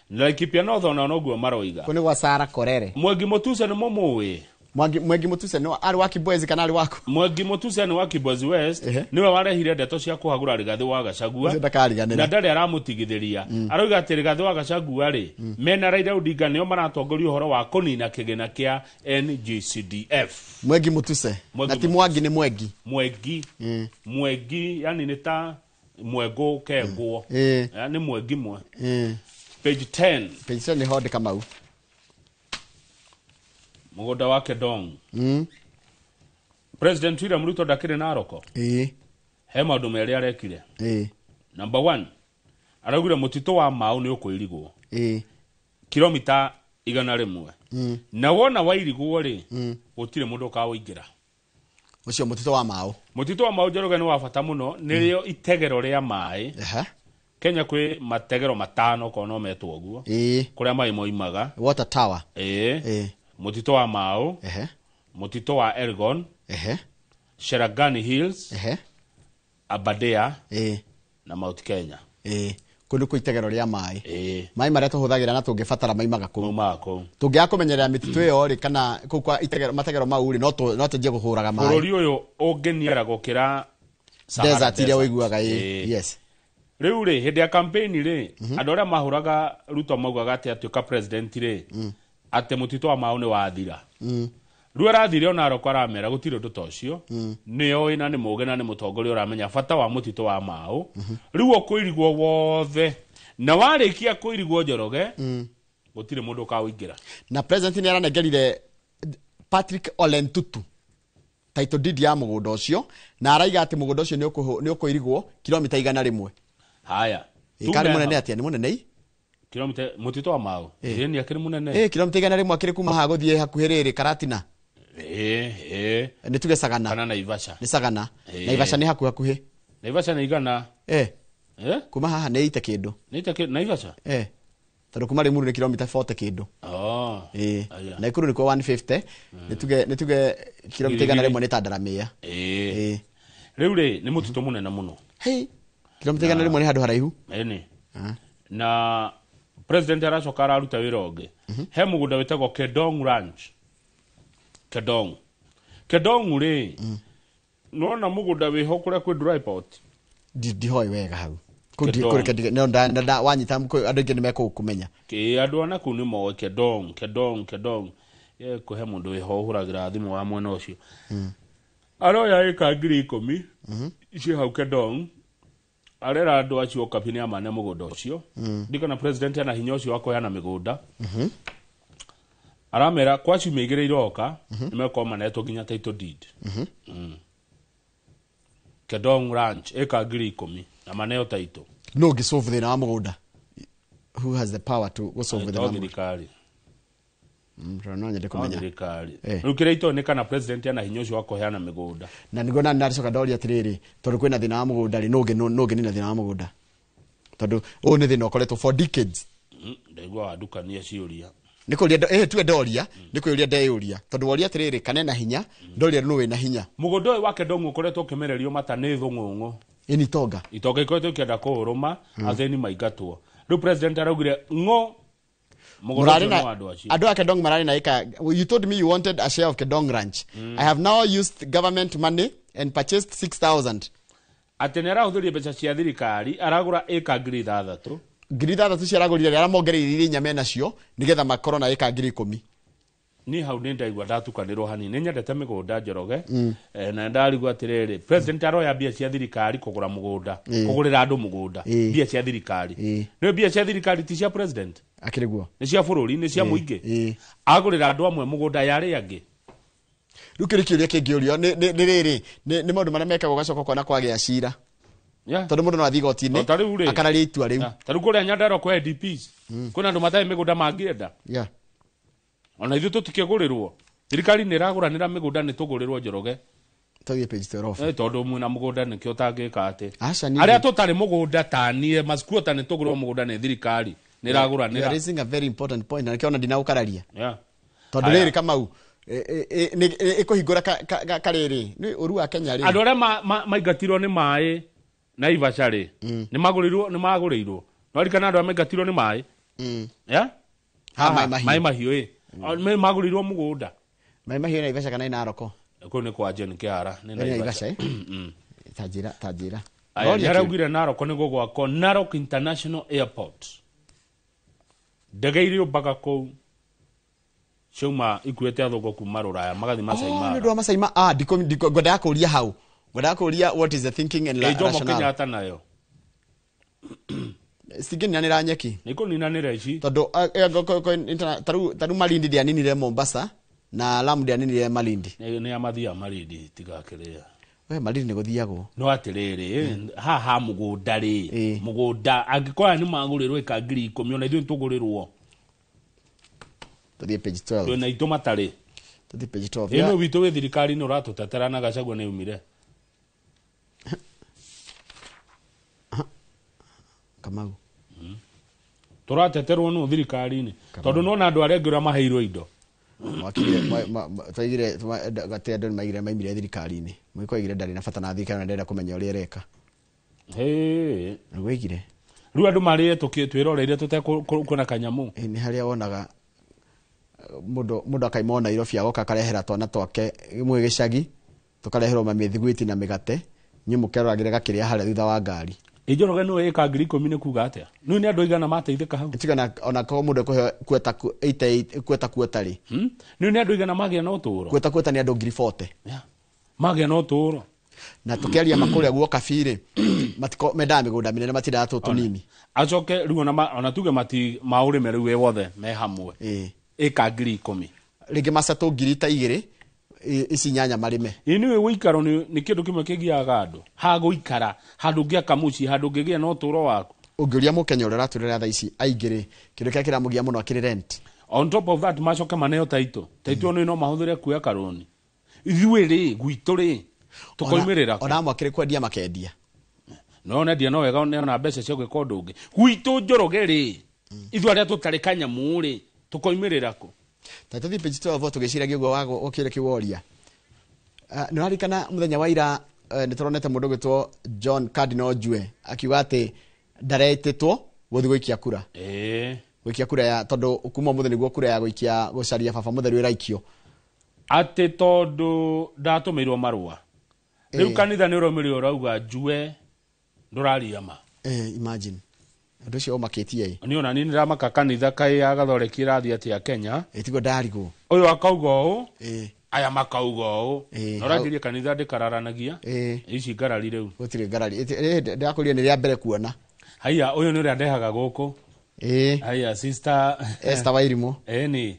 Laikipia North ona noguo maroiga. Kũu nĩ gwa Sarah Korere. Mwangi Mutuse nĩ mũmũĩ? Mwangi Mutuse nĩ arĩ wa Kibwezi kana arĩ waku? Mwangi Mutuse nĩ wa Kibwezi West, nĩwe warehire ndeto cia kũhagũra Rigathĩ wa Gachagua. Ũcio ndakariganĩra. Na ndarĩ aramũtigithĩria. Arauga atĩ Rigathĩ wa Gachagua rĩ, mena Raila Odinga nĩo maratongoria ũhoro wa kũnina kĩgĩna kĩa NGCDF. Mwangi Mutuse. Mwangi Na ti Mwangi, nĩ Mwengi. Mwengi. Mwengi, yani nĩ ta mwengũ kengwo. Nĩ mwengi mwe. Page 10. Page 10 nĩ Honde Kamau. Mũgũnda wa Kedong. President William Ruto ndakĩrĩ Naroko. He maũndũ merĩ arekire. Number 1, araugire mũtitũ wa Mau nĩ ũkũirigwo. Kilomita 100. Na wona wairigwo rĩ, gũtirĩ mũndũ ũkaũingĩra. Ũcio mũtitũ wa Mau. Mũtitũ wa Mau Njoroge nĩ wa bata mũno, nĩrĩo itegero rĩa maĩ. Kenya kwĩ mategero 5 okorwo no metwo ũguo. Kũrĩa maĩ moimaga. Water tower. Mũtitũ wa Mau. Mũtitũ wa Elgon. Cherangani Hills. Aberdare. Na Mount Kenya. Kũndũ kwĩ itegero rĩa maĩ. Maĩ marĩa tũhũthagĩra na tũngĩbatara maimaga kũu. Maumaga kũu. Tũngĩaga kũmenyerera mĩtitũ ĩyo rĩ, kana kũu kwa itegero, mategero mau rĩ, no tũnjie kũhũraga maĩ. Bũrũri ũyũ ũngĩniara gũkĩra Sahara Desert iria Desert. ũiguaga, yes. Rĩu rĩ, hĩndĩ ya campaign rĩ, andũ arĩa mahũraga Ruto maugaga atĩ atuĩka president rĩ, atĩ mũtitũ wa Mau nĩ wathira. Rĩu arathire ona Narok aramera gũtirĩ ũndũ ta ũcio. Nĩ oĩ na nĩ mũũgĩ na nĩ mũtongoria ũramenya bata wa mũtitũ wa Mau. Rĩu ũkũirigwo wothe. Na warĩkia kũirigwo Njoroge, gũtirĩ mũndũ ũkaũingĩra. Na president nĩ aranengerire Patrick Ole Ntutu title deed ya mũgũnda ũcio, na araiga atĩ mũgũnda ũcio nĩ ũkũirigwo kilomita 100. Haya. Ĩ, karĩ mũnene atĩa? Nĩ mũnene ĩ? Kilomita mũtitũ wa Mau. Ĩ, nĩ akĩrĩ mũnene. Kilomita 100 akĩrĩ kuma haha gũthiĩ hakuhĩ rĩrĩ Karatina. Nĩ tuge Sagana. Kana Naivasha. Nĩ Sagana. Naivasha nĩ hakuhĩ hakuhĩ. Naivasha nĩ igana. Kuma haha nĩ ite kĩndũ. Nĩ ite kĩndũ Naivasha? Tondũ kuma Limuru nĩ kilomita 40 kĩndũ. Aya. Naikuru nĩ kwa 150. Nĩ tuge kilomita igana rĩmwe nĩ ta Ndaramĩa. Rĩu rĩ, nĩ mũtitũ mũnene mũno. Hey. Kilomita igana rĩmwe nĩ handũ haraihu. Ĩni. Na president aracoka araruta wĩra ũngĩ. He mũgũnda wĩtagwo Kedong Ranch. Kedong. Kedong rĩ, nĩwona mũgũnda wĩho kũrĩa kwĩ dry port? Ndihoĩ wega hau. Kũu Kedong. kũrĩ Kedong, no, nda, nda, nda, wanyita kũ-, andũ aingĩ nĩmekũkũmenya. Kĩ, andũ a nakũu nĩ moĩ Kedong, Kedong, Kedong. Ye, kũhe mũndũ wĩho ũhũragĩra thimũ wa mwena ũcio. Aroya ĩka 10,000 ciĩ hau Kedong. Arera andũ acio Okapi nĩ amane mũgũnda ũcio. Ndikana president ena hinya ũcio wa kũheana mĩgũnda. Aramera kwa ciumia igĩrĩ iroka, nĩmekorwo manetwo nginya title deed. Kedong Ranch ĩka 10,000 na maneo title. No ũngĩsolve thĩna wa mũgũnda. Who has the power to go solve To thĩna wa mũgũnda? thirikari. Tondũ no nyende To kũmenya. thirikari. Rĩu kĩrĩa itoĩ nĩ kana president ena hinya ũcio wa kũheana mĩgũnda. Na nĩguo nani ndacoka ndoria atĩrĩrĩ, tondũ kwĩna thĩna wa mũgũnda rĩ, nũ ũngĩnina thĩna wa mũgũnda? Tondu ũyũ nĩ thĩna ũkoretwo for decades. Ndaigua wandukania ciũria. Nĩ kũria tuge ndoria, nĩ kwĩyũria ndeyũria. Tondu woria atĩrĩrĩ, kana ena hinya, ndoria nũ wĩna hinya. Mũgũnda ũyũ wa Kedong'u ũkoretwo ũkĩmererio mata nĩ thũng'ũng'ũ. Ĩni itonga. Itonga ikoretwo ikĩenda kũũrũma, athĩni maingatwo. Rĩu president araugire ng'o mũgũnda ũcio nĩ wa andũ acio. Andũ a Kedong mararĩ na ĩka. You told me you wanted a share of Kedong Ranch. I have now used government money and purchased 6,000. Atĩ nĩ arahũthĩria mbeca cia thirikari, aragũra ĩka 6,000. 6,000 ciaragũrire, aramongereire iria inya menacio nĩgetha makorwo na ĩka 10,000. Niĩ hau nĩ ndaigua ndatukanĩrwo hanini. Nĩ nyendete mĩgũnda Njoroge. Na ndarigwo atĩrĩrĩ, president aroya mbia cia thirikari kũgũra mũgũnda, kũgũrĩra andũ mũgũnda, mbia cia thirikari. Nĩ mbia cia thirikari ti cia president. Akĩrĩ guo. Nĩ cia bũrũri, nĩ cia mũingĩ. Agũrĩra andũ amwe mũgũnda ya arĩa angĩ. Rĩu kĩrĩ kĩũria kĩngĩũrio nĩ rĩrĩ, nĩ maũndũ marĩa mekagwo ũgacoka ũkona kwagĩa cira. Tondũ mũndũ no athiĩ igoti-inĩ akararia itua rĩu. Ta rĩu kũrĩa Nyandarua kwa IDPs, kwĩna andũ matarĩ mĩgũnda mangĩenda. Ona ithuĩ tũtikĩgũrĩrwo. Thirikari nĩ ĩragũranĩra mĩgũnda nĩ tũgũrĩrwo Njoroge. Tũthiĩ page 12. Tondũ mwĩna mũgũnda nĩkĩo ũtangĩka atĩ. Arĩa tũtarĩ mũgũnda ta niĩ, masquota nĩ tũgũrĩrwo mũgũnda nĩ thirikari. Nĩ ĩragũranĩra. You are raising a very important point, na nĩkĩo ona ndinagũkararia. Tondũ rĩrĩ Kamau, ĩkũhingũra karĩrĩ, nĩ ũru wa Kenya rĩ. Andũ arĩa maingatirwo nĩ maĩ Naivasha rĩ, nĩ magũrĩirwo, nĩ magũrĩirwo. No ririkana andũ arĩa maingatirwo nĩ maĩ. Maĩ mahiũ ĩ. Nĩ magũrĩirwo mũgũnda. Maĩ mahiũ Naivasha kana Narok? Kũu nĩ kwa John Kĩara, nĩ Naivasha. Ta njĩra, ta njĩra. Aya, nĩ araugire Narok nĩ gũgwakwo Narok International Airport. Ndege irĩũmbaga kũu ciauma ikuĩte athũngũ kuma Rũraya magathiĩ Masai Mara. Nĩ ũndũ wa Masai Mara. Ngwendaga kũũria hau. Ngwendaga kũũria what is the thinking and Jomo rationale. Kenyatta nayo. Citingĩninanĩra nyeki. Nĩ ikũninanĩra ici. Tondũ tarĩu Malindi ndĩaninire Mombasa na Lamu ndĩaninire Malindi. Nĩ ya mathiaga Malindi tigakĩrĩa. We Malindi nĩ gũthiagwo. No atĩrĩrĩ, haha mũgũnda rĩ, mũgũnda angĩkorwo aya nĩ magũrĩrwo ĩka 10,000 ona ithuĩ nĩtũgũrĩrwo. Tũthiĩ page 12. Twĩna itũ matarĩ. Tũthiĩ page 12. Ĩno witũ wĩ thirikari-inĩ ũratũtetera na Gachagua nĩ umire. Kamau. Tũrateterwo nũ thirikari-inĩ. Tondũ nona andũ arĩa angĩ ũrĩa maheirwo indo. Mwakire, twaigire, gate andũ nĩmaigire maimire thirikari-inĩ. Mũiko aigire ndarĩ na bata na thirikari na ndarenda kũmenya ũrĩa ĩreka. Nĩguo aigire. Rĩu andũ marĩe twĩroreire tũtekuona kanyamũ. Nĩ harĩa wonaga mũndũ akaima o Nairobi agoka akarehera twana twake mwĩ gĩcagi, tũkareherwo mamĩthiguiti na mĩgate, inyuĩ mũkeroragĩre gakĩrĩa harĩa thutha wa ngari. Njoroge nĩwe ĩka 10,000 nĩ kuga atĩa? Nĩ nĩ andũ aigana mateithĩka hau? Tiga ona korwo mũndũ ekũheo kueta kuota rĩ. Nĩ nĩ andũ aigana magĩa na ũtũũro? Kueta kuota nĩ andũ 40,000. Magĩa na ũtũũro. Na tũkĩaria makũrĩa guoka birĩ, matiko mendaga mĩgũnda mĩnene matindaga tũtũ tũnini. Acoke rĩu ona tuge mati maũrĩme rĩu wĩ wothe me hamwe. Ĩka 10,000. Rĩngĩ macatũ ngiri ta igĩrĩ, ici nyanya marĩme. Ĩ nĩwe ũikaro nĩ kĩndũ kĩmwe kĩgiaga andũ. Ha gũikara, handũ ũngĩaka mũciĩ, handũ ũngĩgĩa na ũtũũro waku. Ũngĩũria Mũkenya ũrĩa ũratũrĩra thaa ici aingĩ rĩ, kĩndũ kĩrĩa kĩramũgia mũno akĩrĩ rent. On top of that macoke maneo taito. Taito nĩ no mahũthĩre kuoya karũni. Ithuĩ rĩ, gwitũ rĩ, tũkoimĩrĩra kũ? Ona amwe akĩrĩ kwendia makendia. No nendia no wega ona mbeca cia gwĩka ũndũ ũngĩ. Gwitũ Njoroge rĩ, ithuĩ arĩa tũtarĩ kanyamũ rĩ, tũkoimĩrĩra kũ? Ta tũthiĩ page 12 tũgĩciragia ũguo wa gũkĩra kĩu woria. Nĩ ũraririkana mũthenya wa ira, nĩ tũronete mũndũ ũgwĩtwo John Cardinal Njue akiuga atĩ ndaretĩtwo gũthiĩ gũikia kura. Gũikia kura ya tondũ kuma ũmũthĩ nĩguo kura ya gũikia gũcaria baba mũtheru ĩraikio. Atĩ tondũ ndatũmĩirwo marũa. Rĩu kanitha nĩ ũraumĩrire ũrauga Njue ndũraria ma. Imagine. Ũndũ ũcio ũmakĩtie ĩ. Niĩ ona niĩ nĩndamaka kanitha kaĩ ya Gathoreki ĩrathiĩ atĩa Kenya. Tiguo ndarigwo. Ũyũ akauga ũũ, aya makauga ũũ. Na ũranjĩria kanitha ndĩkararanagia. Ici ngarari rĩu. Gũtirĩ ngarari. Ndĩrakũria nĩ rĩa mbere kuona. Haiya, ũyũ nĩ ũrĩa ndehaga gũkũ. Haiya, sister Esther Wairimu. Ni.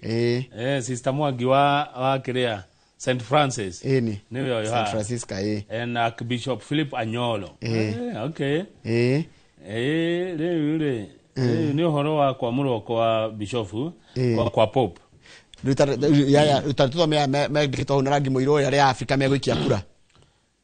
Sister Mwangi wa kĩrĩa St Francis. Ni. Nĩwe ũyũ St haha. Francisca, Na Archbishop Philip Anyolo. Okay. Rĩu rĩ, rĩu nĩ ũhoro wa kwamũrwo kwa bishofu, kwa Pope. Rĩu ta, rĩu, ya, ya, rĩu ta tũthome aya mendeketwo hau na rangi mũirũ ũrĩa arĩa a Afrika megũikia kura.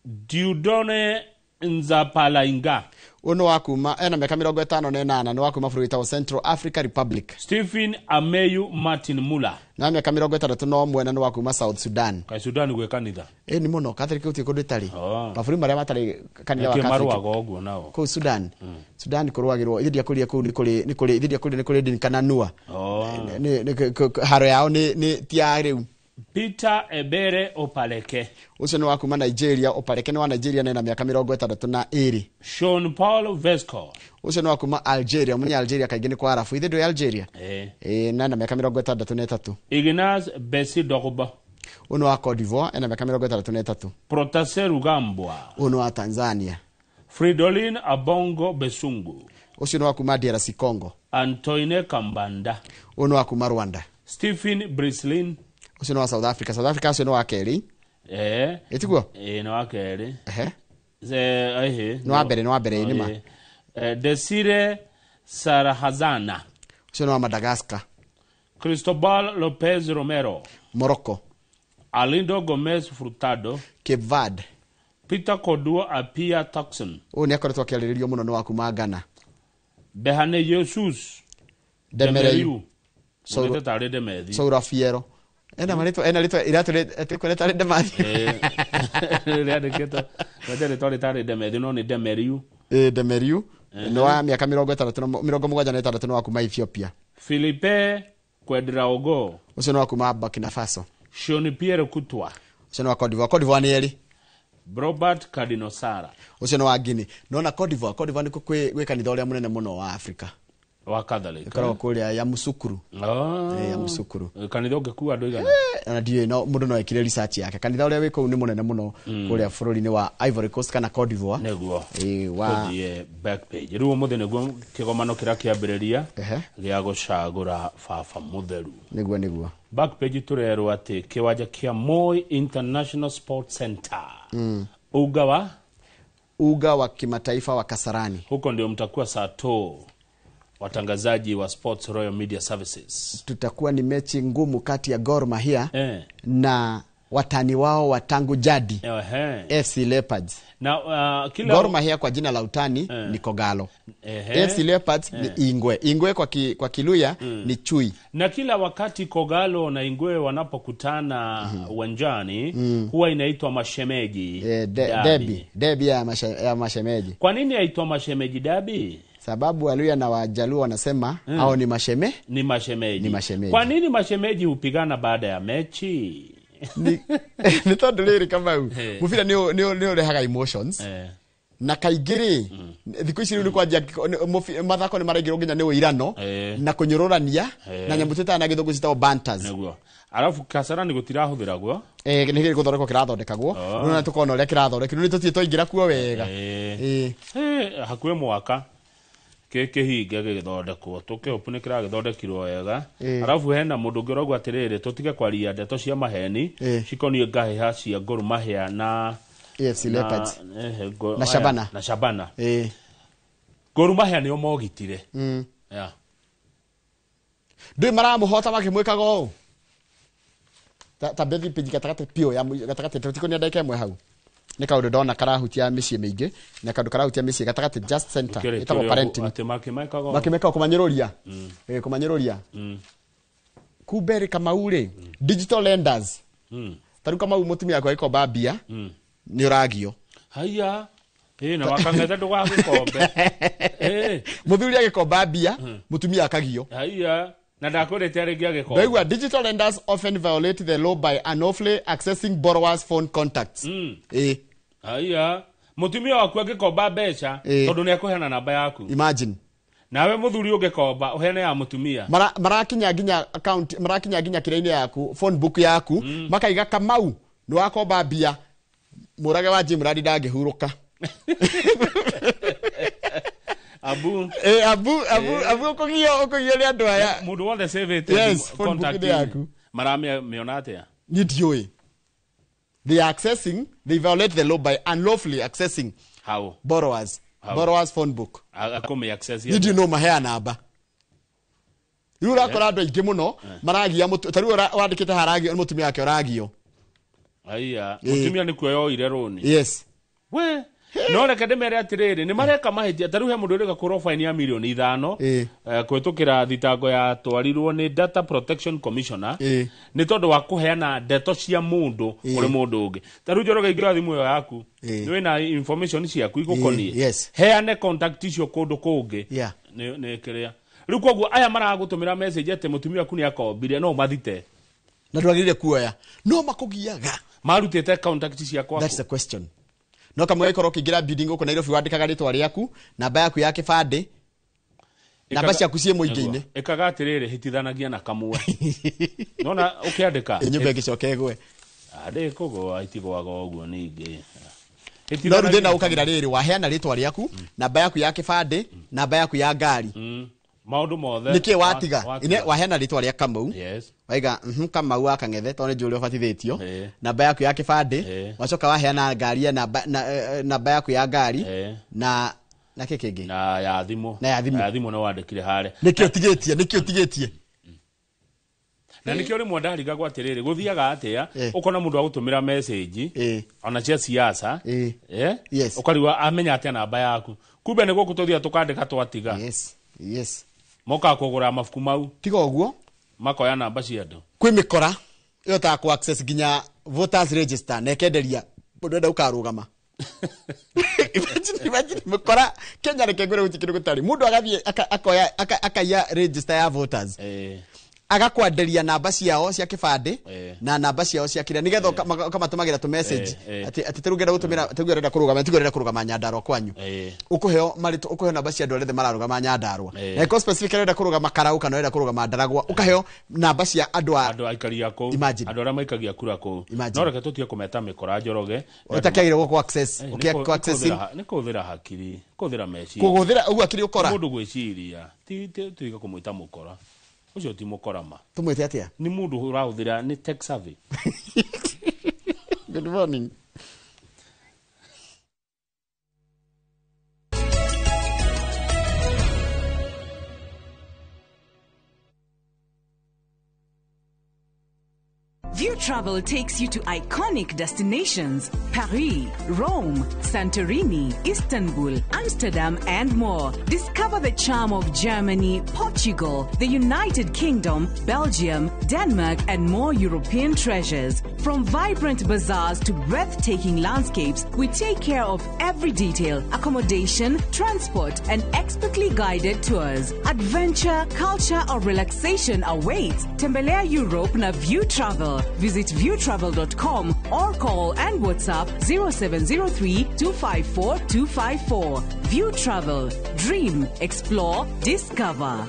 Dieudonne Nzapalainga. Ũyũ nĩ wa kuma ena mĩaka 58, nĩ wa kuma bũrũri wĩtagwo Central Africa Republic. Stephen Ameyu Martin Muller. Na mĩaka 61, na nĩ wa kuma South Sudan. Kaĩ Sudan gwĩ kanitha? Ĩ nĩ mũno Catholic, gũtirĩ kũndũ ĩtarĩ. Oh. Mabũrũri marĩa matarĩ kanitha wa Nĩkĩo Catholic. marũaga ũguo nao? Kũu Sudan, Sudan kũrũagĩrwo ithe ndiakũrire kũu, nĩ kũrĩ ithe ndiakũrire nĩ kũrĩ ndini kana nua. Oh. Haro yao nĩ ti ya rĩu. Peter Ebere Opaleke. Ũcio nĩ wa kuma Nigeria, Opaleke nĩ wa Nigeria na ena mĩaka 62. Sean Paul Vesco. Ũcio nĩ wa kuma Algeria, mũnya Algeria kaingĩ nĩ kwa Arabu, ithe ndũĩ Algeria. Eh. Ĩ na ena mĩaka 63. Ignace Bessi Dogba. Ũyũ nĩ wa Cote d'Ivoire, ena mĩaka 63. Protase Rugambwa. Ũyũ nĩ wa Tanzania. Fridolin Abongo Besungu. Ũcio nĩ wa kuma DRC Congo. Antoine Kambanda. Ũyũ nĩ wa kuma Rwanda. Stephen Brislin. Ũcio nĩ wa South Africa, South Africa ũcio nĩ wa kerĩ. Eh. Ĩtiguo? Eh, nĩ wa kerĩ. Ehe. Ehe. Nĩ wa mbere, nĩ wa mbere, nĩ ma. Eh, eh, Desire Sarahazana. Ũcio nĩ wa Madagascar. Cristobal Lopez Romero. Morocco. Alindo Gomez Furtado. Cape Verde. Peter Koduo Apia Tuckson. Ũyũ nĩ akoretwo akĩarĩrĩrio mũno, nĩ wa kuma Ghana. Behane Jesus. Demereyu. Sauro. Tarĩ Demethi. Saura Fiero ena marĩtwa, ena rĩtwa iratũ rĩkwenda tarĩ Demathi. Rĩandĩkĩtwo wete rĩtwa rĩtarĩ Demethi no nĩ Demeriu. Ĩ Demeriu nĩ wa mĩaka 60 na 76, nĩ wa kuma Ethiopia. Philippe Quedraogo. Ũcio nĩ wa kuma Burkina Faso. Sean Pierre Kutwa. Ũcio nĩ wa Cote d'Ivoire, Cote d'Ivoire nĩ erĩ. Robert Cardinal-Sara. Ũcio nĩ wa Guinea. Nona Cote d'Ivoire, Cote d'Ivoire nĩkuo gwĩ kanitha ũrĩa mũnene mũno wa Africa. Wa Catholic. Ĩkoragwo kũrĩa ya Musukuru. Oh. Ya Musukuru. Kanitha ũngĩkua andũ igana? Ona ndiũĩ, no mũndũ no ekire research yake. Kanitha ũrĩa wĩ kũu nĩ mũnene mũno kũrĩa bũrũri-inĩ wa Ivory Coast kana Cote d'Ivoire. Nĩguo. Ĩ, wa Tũthiĩ back page rĩu, ũmũthĩ nĩguo kĩgomano kĩrĩa kĩambĩrĩria gĩa gũcagũra baba mũtheru. Nĩguo. Back page tũrerwo atĩ kĩwanja kĩa Moi International Sports Center, uga wa Uga wa kimataifa wa Kasarani. Huko ndio mtakuwa saa to watangazaji wa Sports Royal Media Services. Tutakuwa ni mechi ngumu kati ya Gor Mahia na watani wao wa tangu jadi, FC Leopards. Na kila Gor Mahia kwa jina la utani ni Kogalo. FC Leopards ni Ingwe. Ingwe kwa Kiluya ni chui. Na kila wakati Kogalo na Ingwe wanapokutana uwanjani huwa inaitwa mashemeji Eh, derby. Derby ya mashemeji. Kwa nini yaitwa mashemeji derby? Sababu Waluya na Wajaluo wanasema hao ni masheme. Ni mashemeji. Ni mashemeji. Kwa nini mashemeji hupigana baada ya mechi? Ni tondũ rĩrĩ, Kamau, mũbira nĩ ũrehaga emotions. Na kaingĩ rĩ, thikũ ici rĩu nĩ kwanjia mathako nĩ maraingĩrwo nginya nĩ ũirano na kũnyũrũrania na nyamũ twĩtaga na gĩthũngũ citagwo banters. Nĩguo, arabu Kasarani gũtirahũthĩragwo. Eh, nĩ gĩ gũthondekwo kĩrathondekagwo. Rĩu na tũkona ũrĩa kĩrathondekwo, rĩu tũtirĩ twaingĩra kuo wega. Eh, hakuhĩ mwaka kĩhinge gĩgĩthondekwo, tũkĩhopu nĩ kĩragĩthondekirwo wega. Arabu hena mũndũ ũngĩ ũrauga atĩrĩrĩ, tũtige kwaria ndeto cia maheni cikoniĩ ngahĩha cia Gor Mahia na AFC Leopards. Na, Na Shabana. Na Shabana. Gor Mahia nĩo mogitire. Yeah. Ndũĩ maramũhota makĩmwĩkaga ũũ ta bethi page gatagatĩ piũ ya gatagatĩ tũtikonia ndagĩka ĩmwe hau nĩ kaũndũ ndona karahutia mĩciĩ mĩingĩ, na kaũndũ karahutia mĩciĩ gatagatĩ, just center, Kĩrĩ- ĩtagwo kĩrĩa parenting. Atĩ makĩmekaga ũũ. Makĩmeka kũmanyũrũria. Eh, kũmanyũrũria kumbe rĩ, Kamau rĩ, digital lenders, ta rĩu Kamau, mũtumia waku agĩkomba mbia nĩ ũragio. Haiya, ĩ na wakang'ethe ndũgagĩkombe. Ĩ, Mũthuri agĩkomba mbia, mũtumia akagio. Haiya, na ndakwĩrĩte rĩngĩ agĩkomba. Ndaigua digital lenders often violate the law by unlawfully accessing borrowers' phone contacts. Eh, Haiya, mũtumia waku angĩkomba mbeca tondũ nĩ ekũheana namba yaku. Imagine. Nawe mũthuri ũngĩkomba ũheane ya mũtumia. Marakinya nginya account, marakinya nginya kĩrĩa-inĩ yaku, phone book yaku, makaiga Kamau nĩ wakomba mbia, mũrage wa Jimradi ndangĩhurũka. Abu. Eh, abu ũkũgio nĩ andũ aya. Mũndũ wothe savĩte Yes, phone book inĩ yaku. Maramĩona atĩa? Niĩ ndiũĩ. They are accessing, they violate the law by unlawfully accessing How? borrowers How? borrowers phone book. Akũmĩ access? Niĩ ndiũĩ no mahea namba. Rĩu ũrakora andũ aingĩ mũno maragia ta rĩu wandĩkĩte haragio nĩ mũtumia wake ũragio. Haiya, mũtumia nĩ kuoya oire rũni? Yes. We. No reke ndĩmere atĩrĩrĩ, nĩ mareka mahĩtia. Ta rĩu he mũndũ ũrĩga kũrwo faini ya mirioni 5 kũhĩtũkĩra thitango ya twarirwo nĩ Data Protection Commissioner nĩ tondũ wa kũheana ndeto cia mũndũ kũrĩ mũndũ ũngĩ. Ta rĩu Njoroge, ingĩoya thimũ ĩyo yaku, nĩ wĩna information ciaku igũkoniĩ, heane contact icio kũndũ kũngĩ, nĩ kĩrĩa rĩu. Koguo aya maragũtũmĩra message atĩ mũtumia waku nĩ akombire, no mathite. Na ndwagĩrĩire kuoya, no makũgiaga. Marutĩte contact ciakwa? That's the question. No kamwe gĩkorwo ũkĩingĩra building gũkũ Nairobi, wandĩkaga rĩtwa rĩaku, namba yaku ya kĩbandĩ, namba ciaku ciĩ mũingĩ-inĩ. Ĩkaga atĩrĩrĩ, hĩtithanagia na kamwe nona ũkĩandĩka. Ĩ nyũmba ĩngĩcoka ĩgwe? Ndĩ kũgũa, itigũaga ũguo ningĩ. No rĩu thĩna ũkagĩra rĩrĩ, waheana rĩtwa rĩaku, namba yaku ya kĩbandĩ, namba yaku ya ngari, Maũndũ mothe. Nĩkĩ watiga? Watiga. Ine waheana rĩtwa rĩa Kamau, waiga Kamau wa Kang'ethe, tondũ nĩ njũĩ ũrĩa ũbatithĩtio, namba yaku ya kĩbandĩ, wacoka waheana ngari ya namba na, namba yaku ya ngari, na kĩ kĩngĩ? Na ya thimũ. Na ya thimũ. Na ya thimũ nĩ wandĩkire harĩa. Nĩkĩ ũtigĩtie? Nĩkĩ ũtigĩtie? Na nĩkĩo rĩmwe ndarigagwo atĩrĩrĩ, gũthiaga atĩa ũkona mũndũ agũtũmĩra message ona cia siasa, ũkarigwo amenya atĩa namba yaku. Kumbe nĩ gũkũ tũthiaga tũkandĩka twatiga. yes yes Mokaga kũgũra mabuku mau. Tiga ũguo. Makoya namba cia andũ. Kwĩ mĩkora ĩhotaga ku access nginya voters register na ĩkenderia mũndũ enda ũkarũgama. Imagine, mĩkora Kenya. Reke ngwĩre, gũtirĩ kĩndũ gũtarĩ. Mũndũ agathiĩ akoya akaiya register ya voters, agakwenderia namba ciao cia kĩbandĩ na namba ciao cia kĩrĩa, nĩgetha ũkamatũmagĩra tũ message atĩ tarĩu ngenda gũtũmĩra, tarĩu ũrenda kũrũgama, tiga ũrenda kũrũgama Nyandarua kwanyu, ũkũheo marĩtwa, ũkũheo namba cia andũ arĩa othe mararũgama Nyandarua, na ĩkorwo specific ũrenda kũrũgama Karau kana ũrenda kũrũgama Ndaragwa, ũkaheo namba cia andũ a Andũ aikari a kũu. Imagine. Andũ arĩa maikagia kura kũu. Imagine. No reke tũtige kũmeta mĩkora, Njoroge. Ũtakĩagĩrĩire gũkũ access Nĩ ũkĩ accessing. Nĩ kũhũthĩra hakiri, kũhũthĩra meciria. Kũhũthĩra ũguo akiri ũkora. Mũndũ gwĩciria ti tuiga kũmwĩta mũkora, ũcio ti mũkora ma. Tũmwĩte atĩa? Nĩ mũndũ ũrahũthĩra, nĩ tech savvy. Good morning. View Travel takes you to iconic destinations: Paris, Rome, Santorini, Istanbul, Amsterdam, and more. Discover the charm of Germany, Portugal, the United Kingdom, Belgium, Denmark, and more European treasures. From vibrant bazaars to breathtaking landscapes, we take care of every detail: accommodation, transport, and expertly guided tours. Adventure, culture, or relaxation awaits. Tembelea Europe na View Travel. Visit viewtravel.com or call and WhatsApp 0703 254 254. View Travel. Dream, explore, discover.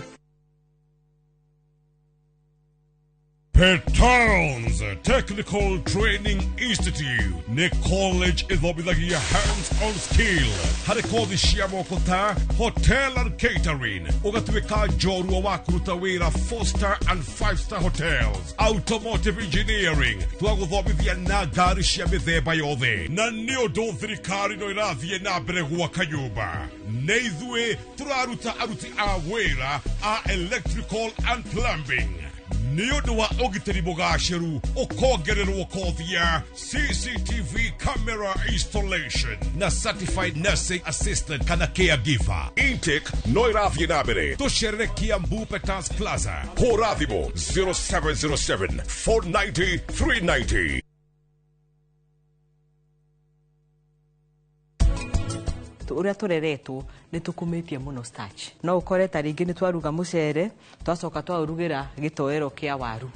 Petons Technical Training Institute nĩ college ĩthomithagia hands-on skill harĩ kothi cia moko ta hotel and catering, ũgatuĩka njorua wa kũruta wĩra 4 star and 5 star hotels, automotive engineering, twagũthomithia na ngari cia mĩthemba yothe. Na nĩ ũndũ thirikari no ĩrathiĩ na mbere gwaka nyũmba, nĩ ithuĩ tũraruta aruti a wĩra a electrical and plumbing. Nĩ ũndũ wa ũgitĩri mũgacĩru, ũkongererwo kothi ya CCTV camera installation na certified nursing assistant kana caregiver. Intake no ĩrathiĩ na mbere. Tũcerere Kiambu Peters Plaza. Hũra thimũ 0707 490 390. Ũrĩa tũreretwo nĩ tũkumĩtie mũno starch. No ũkore ta rĩngĩ nĩ twaruga mũcere, twacoka twaũrugĩra gĩtoero kĩa waru.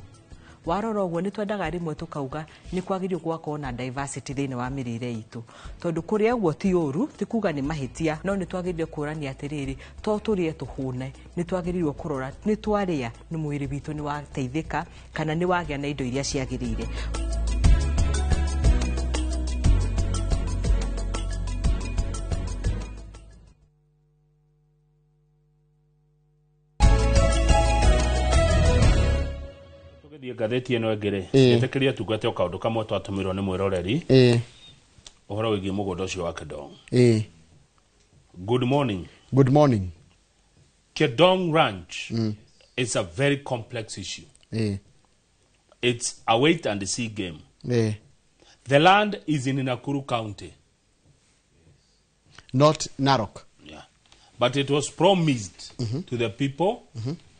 Warora ũguo, nĩ twendaga rĩmwe tũkauga nĩ kwagĩrĩirwo gũgakorwo na diversity thĩinĩ wa mĩrĩre itũ, tondũ kũrĩa ũguo ti ũru, ti kuga nĩ mahĩtia, no nĩ twagĩrĩire kũrania atĩrĩrĩ, to tũrĩe tũhũne, nĩ twagĩrĩirwo kũrora nĩ twarĩa nĩ mwĩrĩ witũ nĩ wateithĩka kana nĩ wagĩa na indo iria ciagĩrĩire. Tũgĩthiĩ ngathĩti ĩno ĩngĩ rĩ, ĩtĩkĩria tungate o kaũndũ kamwe twatũmĩrwo nĩ mwĩroreri, ũhoro wĩgiĩ mũgũnda ũcio wa Kedong. Good morning. Good morning. Kedong Ranch is a very complex issue. It's a wait and see game. The land is in Nakuru County. Not Narok. Yeah. But it was promised to the people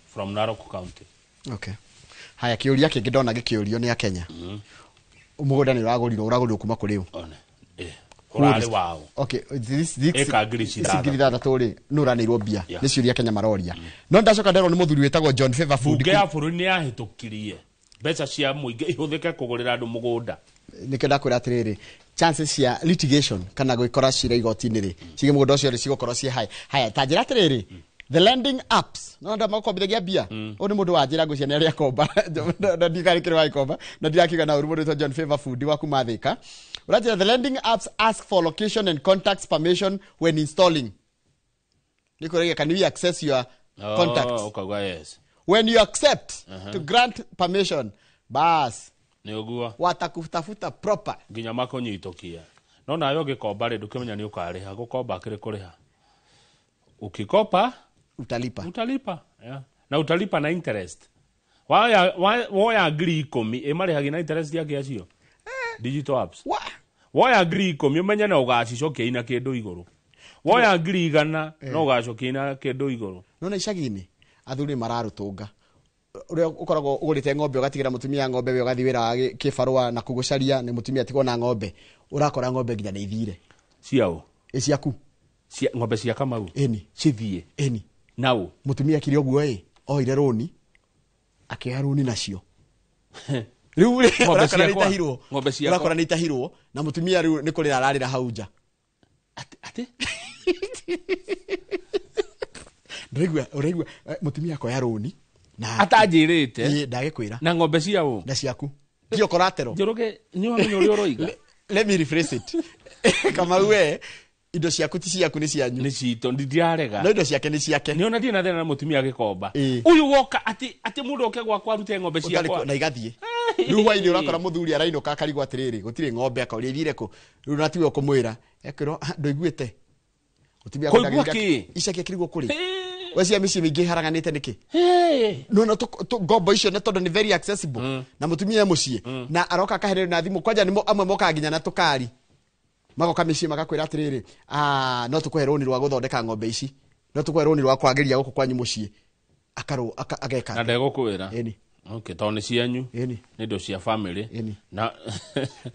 from Narok County. Okay. Haya, kĩũria kĩngĩ ndona gĩkĩũrio nĩ akenya. Mũgũnda nĩ ũragũrirwo kuma kũrĩ ũ? One. Eh. Ũrarĩ wao. Okay, this Ĩka ngiri ici ithathatũ. 6,000 rĩ, nũ ũraneirwo mbia? Yeah. Nĩ ciũria Kenya maroria. No ndacoka nderwo nĩ mũthuri wĩtagwo John Favor Fundi. Bunge ya bũrũri nĩ yahĩtũkirie mbeca cia mũingĩ ihũthĩke kũgũrĩra andũ mũgũnda. Nĩkĩo ndakwĩra atĩrĩrĩ, chances cia litigation kana gwĩkora cira igoti-inĩ rĩ, ciĩgiĩ mũgũnda ũcio rĩ, cigũkorwo ciĩ high. Haya, ta njĩra atĩrĩrĩ, the lending apps no andũ makombithagia mbia. Ũyũ nĩ mũndũ wanjĩra ngwĩciria nĩ arĩa akomba na ndikarĩ kĩrĩ wagĩkomba na ndirakiuga na ũru, mũndũ wĩtwo John Favor Fundi wa kuma Thĩka. Ũranjĩra the lending apps ask for location and contacts permission when installing. Nĩ kũragia, can we access your contacts? Oh, ũkauga yes. When you accept to grant permission, bas, Nĩ ũguo. watakutafuta proper. Nginya makũnyitũkia. No nawe ũngĩkomba rĩ, ndũkĩmenya nĩ ũkarĩha. Gũkomba kĩrĩ kũrĩha. Ukikopa utalipa. Utalipa. Yeah. Na utalipa na interest. Woya 10,000 ĩmarĩhagia na interest yake acio. Digital apps. Wa Woya 10,000 ũmenye no ũgacicokia ina kĩndũ igũrũ. Woya 100,000 no ũgacokia ina kĩndũ igũrũ. Nona icagi-inĩ athuri mararũtũnga ũrĩa ũkoragwo ũgũrĩte ng'ombe ũgatigĩra mũtumia ng'ombe, we ũgathiĩ wĩra wa kĩbarũa na kũgũcaria nĩ mũtumia atigwo na ng'ombe, ũrakora ng'ombe nginya nĩ ithire. Ciaũ? Ĩ ciaku. Cia ng'ombe cia Kamau. Ĩni. Cithiĩ. Ĩni. Naũ? Mũtumia akire ũguo ĩ oire rũni, akĩoya rũni nacio rĩu rĩ, Ng'ombe ũrakora nĩ ciakwa. itahirwo. Ng'ombe ciakwa. Ũrakora nĩ itahirwo na mũtumia rĩu nĩ kũrĩra ararĩra hau nja. Atĩ? Ndũraigua, ũraigua, mũtumia akoya rũni na Atanjĩrĩte. Ĩ, ndagĩkwĩra. Na ng'ombe ciaũ? Na ciaku ndio collateral. Njoroge, nĩ wamenya ũrĩa ũroiga. Let me rephrase it. Kamau, we indo ciaku ti ciaku, nĩ cianyu. Nĩ citũ, ndirarega. No indo ciake nĩ ciake. Nĩ ona ndirĩ na thĩna na mũtumia agĩkomba. Ĩ. Ũyũ woka atĩ mũndũ oke gwakwa arute ng'ombe Ũtarĩ ciakwa. na igathiĩ. Rĩu hwainĩ ũrakora mũthuri arainũka akarigwo atĩrĩrĩ, gũtirĩ ng'ombe, akoria ithire kũ. Rĩu na tiwe ũkũmwĩra, ekwĩrwo, "Ah, ndũiguĩte." Mũtumia Kũigua akĩrigwo- kĩ? Icaki akĩrigwo kũrĩ. We cia mĩciĩ mĩingĩ iharaganĩte nĩkĩ? Hey. No no ngombo icio nĩ tondũ nĩ very accessible na mũtumia e mũciĩ na aroka akahererio na thimũ kwanja nĩ amwe mokaga nginya na tũkari, magoka mĩciĩ magakwĩra atĩrĩrĩ, ah, no tũkũhe rũni rwa gũthondeka ng'ombe ici, no tũkũhe rũni rwa kwagĩria gũkũ kwanyu mũciĩ, akarũ ageka Na ndegũkwĩra. Ĩni. Okay, tondũ nĩ cianyu. Ĩni. Nĩ indo cia family. Ĩni. Na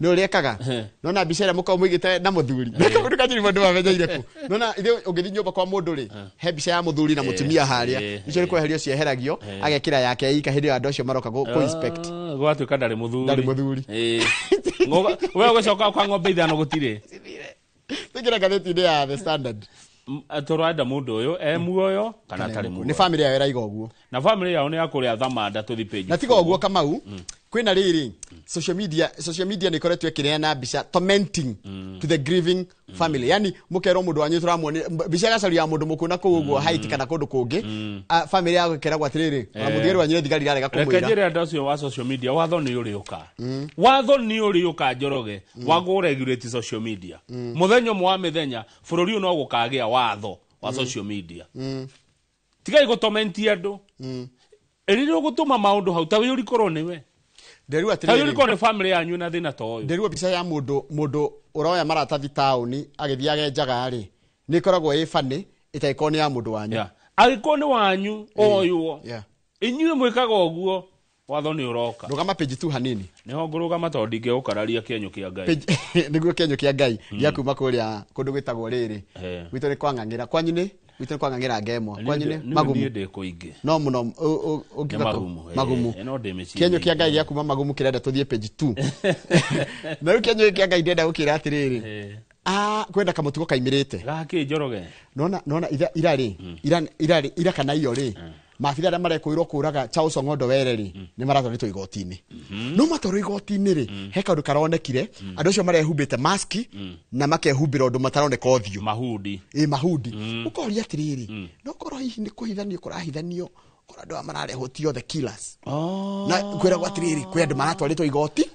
Nĩ ũrĩa ekaga, nona mbica ĩrĩa mũkoragwo mũigĩte na mũthuri kaũndũ kanjiri mũndũ mamenyeire kũ, nona ithuĩ ũngĩthiĩ nyũmba kwa mũndũ rĩ, he mbica ya mũthuri na mũtumia harĩa, icio nĩ kweherio cieheragio, agekĩra yake ika hĩndĩ ĩyo andũ acio maroka kũ inspect. Ah, gwatuĩka ndarĩ mũthuri. Ndarĩ mũthuri. Ĩĩ. We ũgĩcoka kwa ng'ombe 5 gũtirĩ. Tũingĩre ngathĩti-inĩ ya The Standard. Tũrenda mũndũ ũyũ e muoyo kana atarĩ nĩ muoyo. family yao ĩraiga ũguo. Na family yao nĩ ya kũrĩa Thamanda, tũthi page. Na tiga ũguo Kamau, kwĩna rĩrĩ, social media nĩ ĩkoretwo ĩkĩneana mbica tormenting to the grieving family, yani mũkerwo mũndũ wanyu tũramuonia mbica ĩgacario ya mũndũ mũkuũ na kũu ũguo Haiti kana kũndũ kũngĩ. Ah, family yao ĩkeragwo atĩrĩrĩ, ona mũthigari wanyu nĩ thigari irarega Reke kũmwĩra. njĩre andũ acio wa social media, watho nĩ ũrĩũka, watho nĩ ũrĩũka, Njoroge, wa kũ regulate social media. Mũthenya ũmwe wa mĩthenya bũrũri ũyũ no gũkagĩa watho wa social media. Tigai gũtomentia andũ rĩrĩa ũgũtũma maũndũ hau, ta wĩ ũrikorwo nĩwe, Nderua ta wĩ atĩrĩrĩ, ũrikorwo nĩ family yanyu na thĩna ta ũyũ. Nderua mbica ya mũndũ ũroya maratathi taũni agĩthiĩ agenjaga rĩ, nĩ ĩkoragwo ĩ funny ĩtagĩkorwo nĩ ya mũndũ wanyu. Yeah. Angĩkorwo nĩ wanyu oywo, inyuĩ mwĩkaga ũguo, watho nĩ ũroka. Rũgama page tu hanini. Nĩho ngũrũgama tondũ ndingĩgũkararia kĩenyũ kĩa Ngai. Nĩguo kĩenyũ kĩa Ngai gĩa kuma kũrĩa kũndũ gwĩtagwo rĩrĩ, gwitũ nĩ kwang'ang'ĩra, kwanyu nĩ gwitũ nĩ kwang'ang'ĩra ngemwa, kwanyu nĩ Magumu. Niĩ ndĩ kũingĩ. No mũno ũngiuga Nĩ kũ? Magumu, Magumu. No ndĩ mĩciĩ Kĩenyũ kĩa mĩingĩ. Ngai gĩa kuma Magumu kĩrenda tũthiĩ page 2, na rĩu kĩenyũ kĩa Ngai ndĩrenda gũkĩra atĩrĩrĩ, ah, kwenda kamũtugo kaimĩrĩte. Gakĩ, Njoroge? Nona ira rĩ, ira rĩ, ira kana iyo rĩ, maabitha arĩa marekũirwo kũraga Charles Ong'ondo Were rĩ, nĩ maratwarĩtwo igoti-inĩ. No matwarwo igoti-inĩ rĩ, he kaũndũ karonekire, andũ acio marehumbĩte maski na makehumbĩra ũndũ mataroneka ũthiũ. Mahudi. Ĩ, mahudi. Ũkoria atĩrĩrĩ, no korwo hihi nĩ kũhithanio kũrahithanio, korwo andũ aya mararehwo ti the killers, na kwĩragwo atĩrĩrĩ, kwĩ andũ maratwarĩtwo igoti.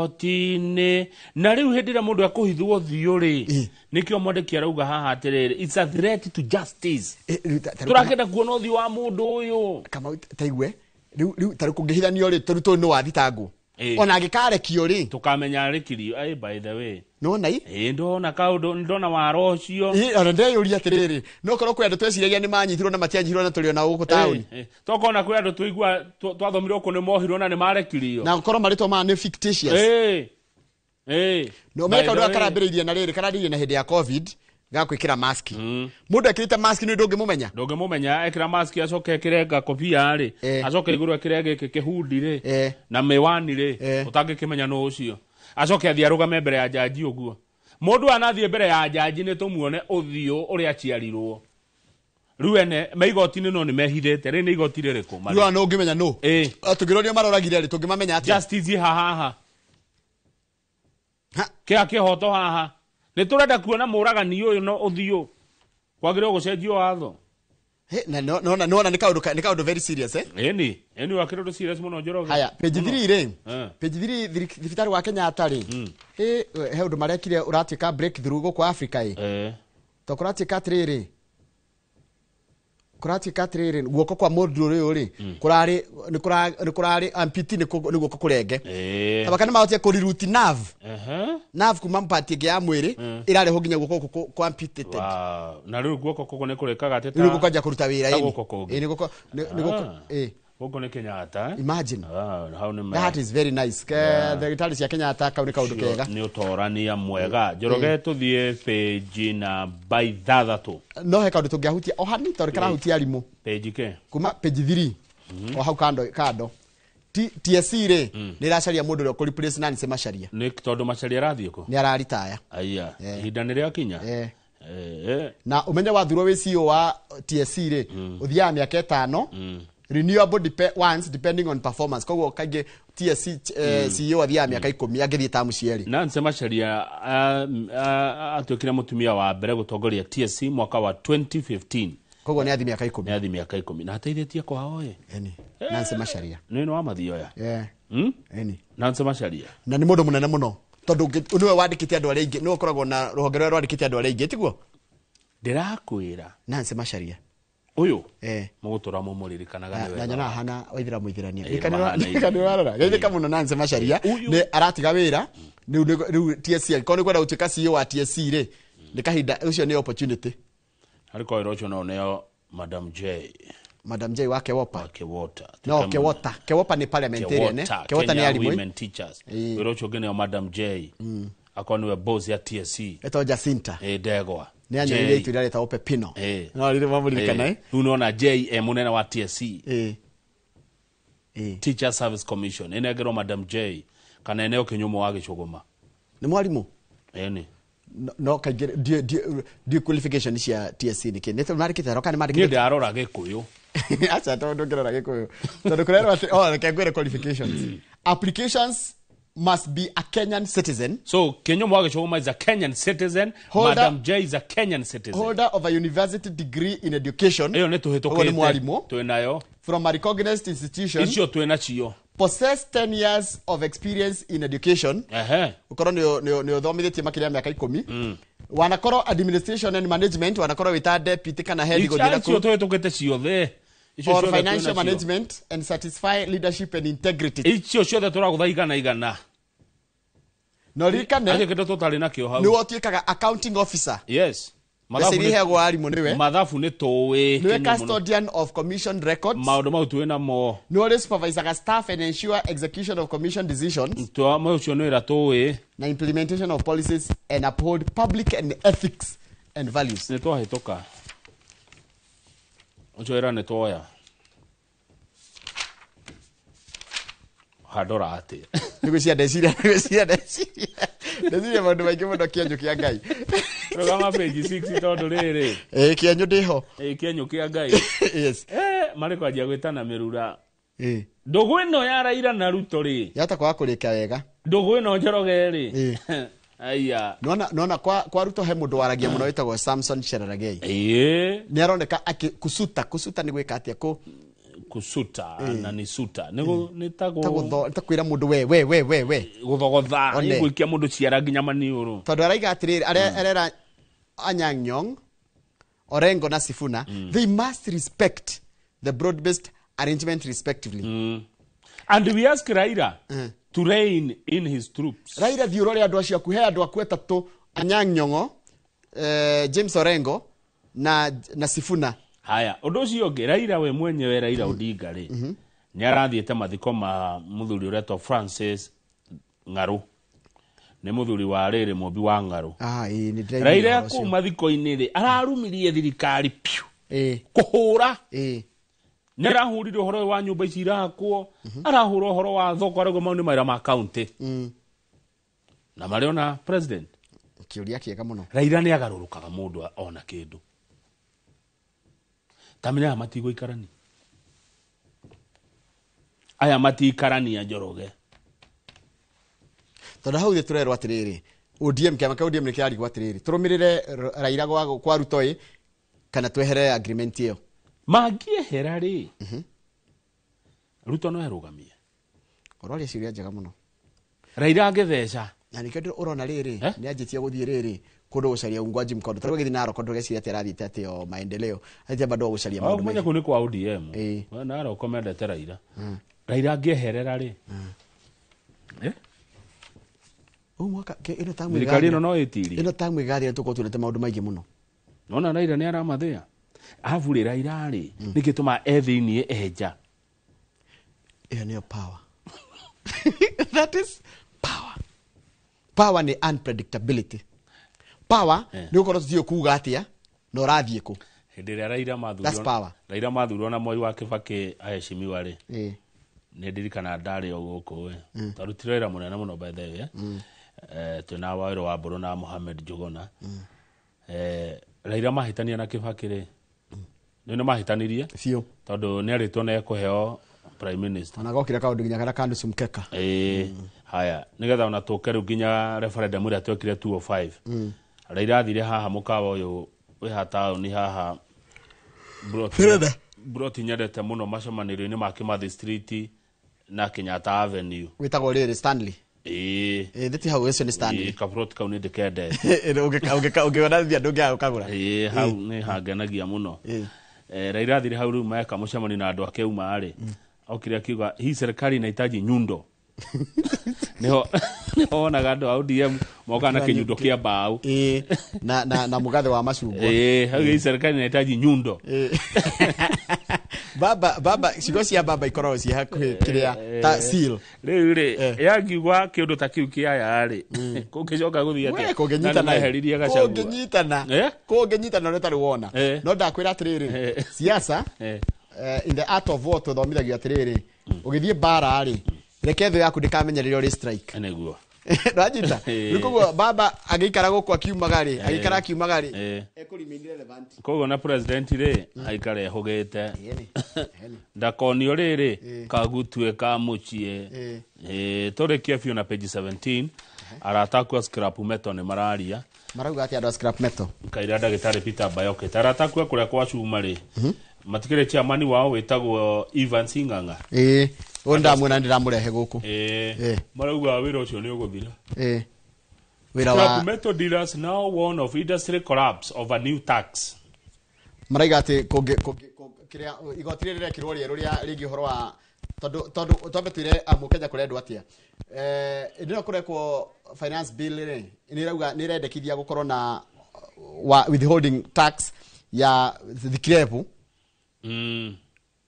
Igoti-inĩ, na rĩu hĩndĩ ĩrĩa mũndũ akũhithwo ũthiũ rĩ, nĩkĩo mwandĩki arauga haha atĩrĩrĩ, it's a threat to justice. Rĩu ta rĩu Tũrakĩenda kuona ũthiũ wa mũndũ ũyũ. Kamau, taigue rĩu ta rĩu kũngĩhithanio rĩ, tondũ tũĩ nĩ wathitangwo. Ona angĩkarekio rĩ, Tũkamenya arekirio. Ai, by the way. Nĩwona i? Ĩ, ndona kaũndũ, ndona waro ũcio. Ĩ, ona ndeyũria atĩrĩrĩ, no korwo kwĩ andũ tweciragia nĩ manyitirwo na matianyitirwo na tũrĩ ona gũkũ taũni. Tokona kwĩ andũ tũigua twathomire gũkũ nĩ mohirwo na nĩ marekirio. Na gũkorwo marĩtwa maya nĩ fictitious. No By meka the ũndũ way. karambĩrĩirie na rĩrĩ, karambĩrĩirie na hĩndĩ ya COVID ga gwĩkĩra maski. Mũndũ ekĩrĩte maski nĩ ndũngĩmũmenya. Ndũngĩmũmenya ekĩra maski, acoke ekĩre ngakobia rĩ, acoke igũrũ ekĩre gĩkĩ kĩhundi rĩ, na mĩwani rĩ, ũtangĩkĩmenya nũ ũcio. Acoke athiĩ arũgame mbere ya jaji ũguo. Mũndũ anathiĩ mbere ya jaji nĩ tũmuone ũthiũ ũrĩa aciarirwo. Rĩu ene me igoti-inĩ no nĩ mehithĩte. Rĩ nĩ igoti rĩrĩkũ marĩ? Rĩu ona ũngĩmenya nũ? Tũngĩrorio maroragire rĩ, tũngĩmamenya atĩa? Justice haha. Kĩa kĩhoto haha. Nĩ tũrenda kuona mũragani ũyũ no ũthiũ. Kwagĩrĩirwo gũcenjio watho. He, na no no no nĩ kaũndũ nĩ kaũndũ very serious, eh? Ĩni, ĩni wakĩrĩ ũndũ serious mũno, Njoroge. Haya, page Mũno. 3 rĩ. Page 3, thibitarĩ wa Kenyatta rĩ. He, he ũndũ marekire ũratuĩka breakthrough gũkũ Africa ĩ. To kũratuĩka atĩrĩrĩ. Kũratuĩka atĩrĩrĩ, guoko kwa mũndũ ũyũ rĩ, kũrarĩ nĩ nĩ kũrarĩ amputee, nĩ nĩ guoko kũrenge. Tabaka nĩ mahotire kũriruti nerve. Nerve kuma part ĩngĩ ya mwĩrĩ ĩrarehwo nginya guoko gũkũ kwa amputated. Wow. Na rĩu guoko kũkũ nĩ kũrĩkaga atĩ Rĩu gũkwanjia kũruta wĩra ta ĩni. guoko kũngĩ. Ĩ, nĩ guoko nĩ guoko ĩ. Gũkũ nĩ Kenyatta, eh? Imagine. Hau nĩ That is very nice. Ke ndagĩtarĩ cia Kenyatta kau nĩ kaũndũ kega. Nĩ ũtorania mwega. Njoroge, tũthiĩ page namba 6. No he kaũndũ tũngĩahutia o hanini tondũ karahutia arimũ. Page ke? Kuma page 3 o hau kando kando. TSC rĩ, nĩ ĩracaria mũndũ ũrĩa ũkũ replace Nancy Macharia. Nĩ tondũ Macharia arathiĩ kũ? Nĩ araritaya. Aya, ihinda nĩ rĩakinya. Na ũmenye wathurwo wĩ CEO wa TSC rĩ, ũthiaga mĩaka 5, renewable once depending on performance. Koguo kaingĩ TSC CEO athiaga mĩaka 10 angĩthiĩ tamu cierĩ. Nancy Macharia atuĩkire mũtumia wa mbere gũtongoria TSC mwaka wa 2015. Koguo nĩ athi mĩaka 10. Nĩ athi mĩaka 10 na ateithĩtie kwao ĩ. Eni. Nancy Macharia. Nĩ wa mathioya. Eni. Nancy Macharia. Na nĩ mũndũ mũnene mũno tondũ nĩwe wandĩkĩte andũ arĩa aingĩ, nĩwe ũkoragwo na rũhonge rũrĩa rwandĩkĩte andũ arĩa aingĩ, tiguo? Ndĩrakwĩra. Nancy Macharia. Ũyũ mũgũtũra mũmũririkanaga nĩ Na wega. nyonaga hana waithĩra mũithĩrania. Mahana. Nĩkani geithĩka mũno Nancy Macharia nĩ aratiga wĩra rĩu rĩu TSC angĩkorwo nĩ kwenda gũtuĩka CEO wa TSC rĩ, nĩ kahinda ũcio nĩ opportunity. Harĩ kwa wĩra ũcio no neo Madam J. Madam J wa Kewopa. Wa Kewota. No, Kewota. Kewopa nĩ parliamentarian, eh? Kewota, Kewota nĩ Kenya arimũ. Women Teachers. Wĩra ũcio ũngĩ nĩo Madam J. Akorwo nĩwe boss ya TSC. Etagwo Jacinta. Ndegwa. Nĩ anyonire itu rĩrĩa rĩtagwo Pepino. No rĩrĩ mamũririkana, eh? Rĩu nĩwona J e mũnene wa TSC. Teacher Service Commission. Ĩnengerwo Madam J kana eneo kĩnyumo wa gĩcũgũma. Nĩ mwarimũ? Ĩni. No kaingĩ ndiũ qualification cia TSC nĩ kĩ? Nĩ marĩkĩte roka nĩ Niĩ marĩkĩte. ndarora Gĩkũyũ. Acha, tondũ ndũngĩrora Gĩkũyũ. Tondũ kũrerwo atĩ, oh, reke ngwĩre qualifications. Applications must be a Kenyan citizen. So Kinyumo wa Gĩcũgũma is a Kenyan citizen. Madam J is a Kenyan citizen. Holder of a university degree in education. Ĩyo nĩ Ũguo nĩ tũhĩtũkĩte. mwarimũ. Twĩ nayo. From a recognized institution. Icio twĩ nacio. Possess 10 years of experience in education. Ũkorwo nĩ ũthomithĩtie makĩria ya mĩaka 10. Wanakorwo administration and management, wanakorwo wĩ ta deputy kana head gũthiĩ na Icio kũu. tũhĩtũkĩte ciothe. Icio Or ciothe twĩ financial nacio. management and satisfy leadership and integrity. Icio ciothe tũragũtha igana igana. Na ũririkane Acio kĩndũ tũtarĩ nakĩo hau. nĩwe ũtuĩkaga accounting officer. Yes. Mbeca iria iheagwo arimũ nĩwe. Mathabu nĩ tũĩ. Nĩwe Kĩnyumo mũno. custodian of commission records. Maũndũ mau twĩ namo. Nĩwe ũrĩ supervisaga staff and ensure execution of commission decisions. Ũcio nĩ wĩra tũĩ. Na implementation of policies and uphold public and ethics and values. Nĩ twahĩtũka. Ũcio wĩra nĩ twoya. Handora atĩa? Nĩ gwĩciria ndeciria maũndũ maingĩ mũno, kĩenyũ kĩa Ngai. Rũgama page 6 tondũ rĩrĩ. Ĩ, kĩenyũ ndĩho. Ĩ, kĩenyũ kĩa Ngai. Yes. Marĩ kwanjia gwĩtana mĩrura. Ndũgũ ĩno ya Raila na Ruto rĩ. Yahota kwaga kũrĩka wega. Ndũgũ ĩno Njoroge rĩ. Aya. Nona kwa Ruto he mũndũ waragia mũno wĩtagwo Samson Cherargei. Nĩ aroneka akĩ kusuta, kusuta nĩ gwĩka atĩa kũ? Kusuta na ni suta. Nĩ ta Ta gũtho, ta kwĩra mũndũ we we we we we. Gũthogotha, One. gwĩkia mũndũ ciara nginya maniũrũ. Tondũ araiga atĩrĩrĩ, arera Anyang' Nyong'o, Orengo na Sifuna, they must respect the broad-based arrangement respectively. And we ask Raila, To rein in his troops. Raila thiĩ ũrore andũ acio aku, he andũ aku atatũ, Anyang' Nyong'o, James Orengo na Sifuna. Haya, ũndũ ũcio ũngĩ, Raila we mwenyewe, Raila Odinga rĩ, nĩ arathiĩte mathiko ma mũthuri ũretwo Francis Ng'arũ, nĩ mũthuri wa rĩrĩ mũmbi wa Ng'arũ. Ah, ĩĩ, nĩ ndĩraiguire Raila ũhoro kũu ũcio. mathiko-inĩ rĩ, ararumirie thirikari piũ kũhũra. Nĩ arahũrire ũhoro ũyũ wa nyũmba ici irakwo, arahũra ũhoro wa thoko, arauga mau nĩ mawĩra ma kaunti na marĩ ona president. Kĩũria kĩega mũno. Raila nĩ agarũrũkaga mũndũ ona kĩndũ tamenya aya matigũikarania, aya matiikarania, Njoroge. Tondũ hau thĩ tũrerwo atĩrĩrĩ, ODM, kĩama kĩa ODM nĩ kĩrarigwo atĩrĩrĩ, tũrũmĩrĩre Raila kwa Ruto ĩ kana tweherere agreement ĩyo. Mangĩehera rĩ, Ruto no erũgamie. Ũroria ciũria njega mũno. Raila angĩtheca. Na nĩkĩo ũrona rĩrĩ, Eh? nĩ anjĩtie gũthiĩ rĩrĩ kũndũ gũcaria ungwaji mkono, tondũ gĩthiĩ Narok ndũgeciria atĩ arathiĩte atĩ o maendeleo, athiĩte bado gũcaria maũndũ Menya maingĩ. kũu nĩ kwa ODM. Ĩĩ. Naroko mendete Raila. Raila angĩeherera rĩ, eh? Ũũ mwaka ĩno tamu Thirikari ĩno ĩgathira. no ĩtirie. Ĩno tamu ĩgathira tũkorwo tuonete maũndũ maingĩ mũno. Nona Raila nĩ aramathĩa arabu rĩ, Raila rĩ, nĩkĩ tũma e thĩiniĩ enja? Ĩyo nĩyo power. That is power. Power nĩ unpredictability. Power nĩ gũkorwo tũtiũĩ kuga atĩa na ũrathiĩ kũ. Hĩndĩ ĩrĩa Raila That's mathurirwo, power. Raila mathurirwo na Mwai wa Kibaki aheshimiwa rĩ, nĩ ndirikana ndarĩ o gũkũ we twarutire wĩra mũnene mũno, by the way, twĩna Wawerũ wa Mbũrũ na Mohamed Njuguna. Raila mahĩtania na Kibaki rĩ, nĩ mahĩtanirie Biũ. tondũ nĩ arĩtwo na ekũheo prime minister. Ona gokire kaũndũ nginya karĩa ka nusu mkeka. Ĩĩ, haya, nĩgetha ona tũke rĩu nginya referendum ĩrĩa twekire 205, Raila athire haha mũkawa ũyũ wĩ ha taũni haha Fereda. Broti nyendete mũno, macemanĩrio-inĩ ma Kimathi Street na Kenyatta Avenue. Wĩtagwo rĩrĩ, Stanley. Ĩĩ. Ĩĩ, thĩ ti hau, ũcio nĩ Stanley. Ĩĩ, kabroti kau nĩ ndĩkendete. Ũngĩona thia ndũngĩaga gũkagũra. Ĩĩ, hau nĩ hangenagia mũno. Raila athire hau rĩu meka mũcemanio na andũ ake uma rĩ, okire akiuga hii serikali inahitaji nyundo. Niho wonaga andũ a ODM mokaga na kĩnyundo kĩa mbaũ. Ĩĩ, na mũgathe wa macungwa. Ĩĩ, hau hii serikali inahitaji nyundo. Ĩĩ. Baba, ciugo cia baba ikoragwo ciĩ hakuhĩ kĩrĩa ta seal. Rĩu rĩ, yangiuga kĩũndũ ta kĩu kĩa aya rĩ, kũngĩcoka gũthiĩ We, atĩa? kũngĩnyitana Na nĩmeheririe Gachagua. Kũngĩnyitana. Eh? Kũngĩnyitana ũrĩa ũtarĩ wona. No ndakwĩra atĩrĩrĩ, siasa, in the art of war tũthomithagio atĩrĩrĩ, ũgĩthiĩ mbara rĩ, reke thũ yaku ndĩkamenye rĩrĩa ũrĩ strike. Nĩguo. Ndwanyita? Rĩu koguo baba agĩikara gũkũ akiumaga rĩ, agĩikara akiumaga rĩ, ekũ-remain relevant. Koguo na president rĩ, aikare ehũgĩte, Ĩni, ĩni. ndakonio rĩrĩ kagutue ka mũciĩ. Tũrĩkie biũ na page 17, arata aku a scrap metal nĩ mararia. Marauga atĩ andũ a scrap metal? Kaira ndagĩtarĩ Peter Bayoke, arata aku a kũrĩa kwa cuma rĩ, matikĩrĩ chairman wao wĩtagwo Evans Ng'ang'a. Ĩĩ, ũyũ ndĩramuona, ndĩramũrehe gũkũ. Marauga wĩra ũcio nĩ ũgũthira. Ĩĩ, wĩra Scrap wa metal dealers now warn of industry collapse of a new tax. Maraiga atĩ kĩrĩa igoti rĩrĩ rĩrekĩrwo rĩerũ rĩa rĩgiĩ ũhoro wa tondũ twambe twĩre amũkenya kũrendwo atĩa. Hĩndĩ ĩno kũrekwo finance bill rĩ, nĩ ĩrauga nĩ ĩrendekithia gũkorwo na wa withholding tax ya thikirebu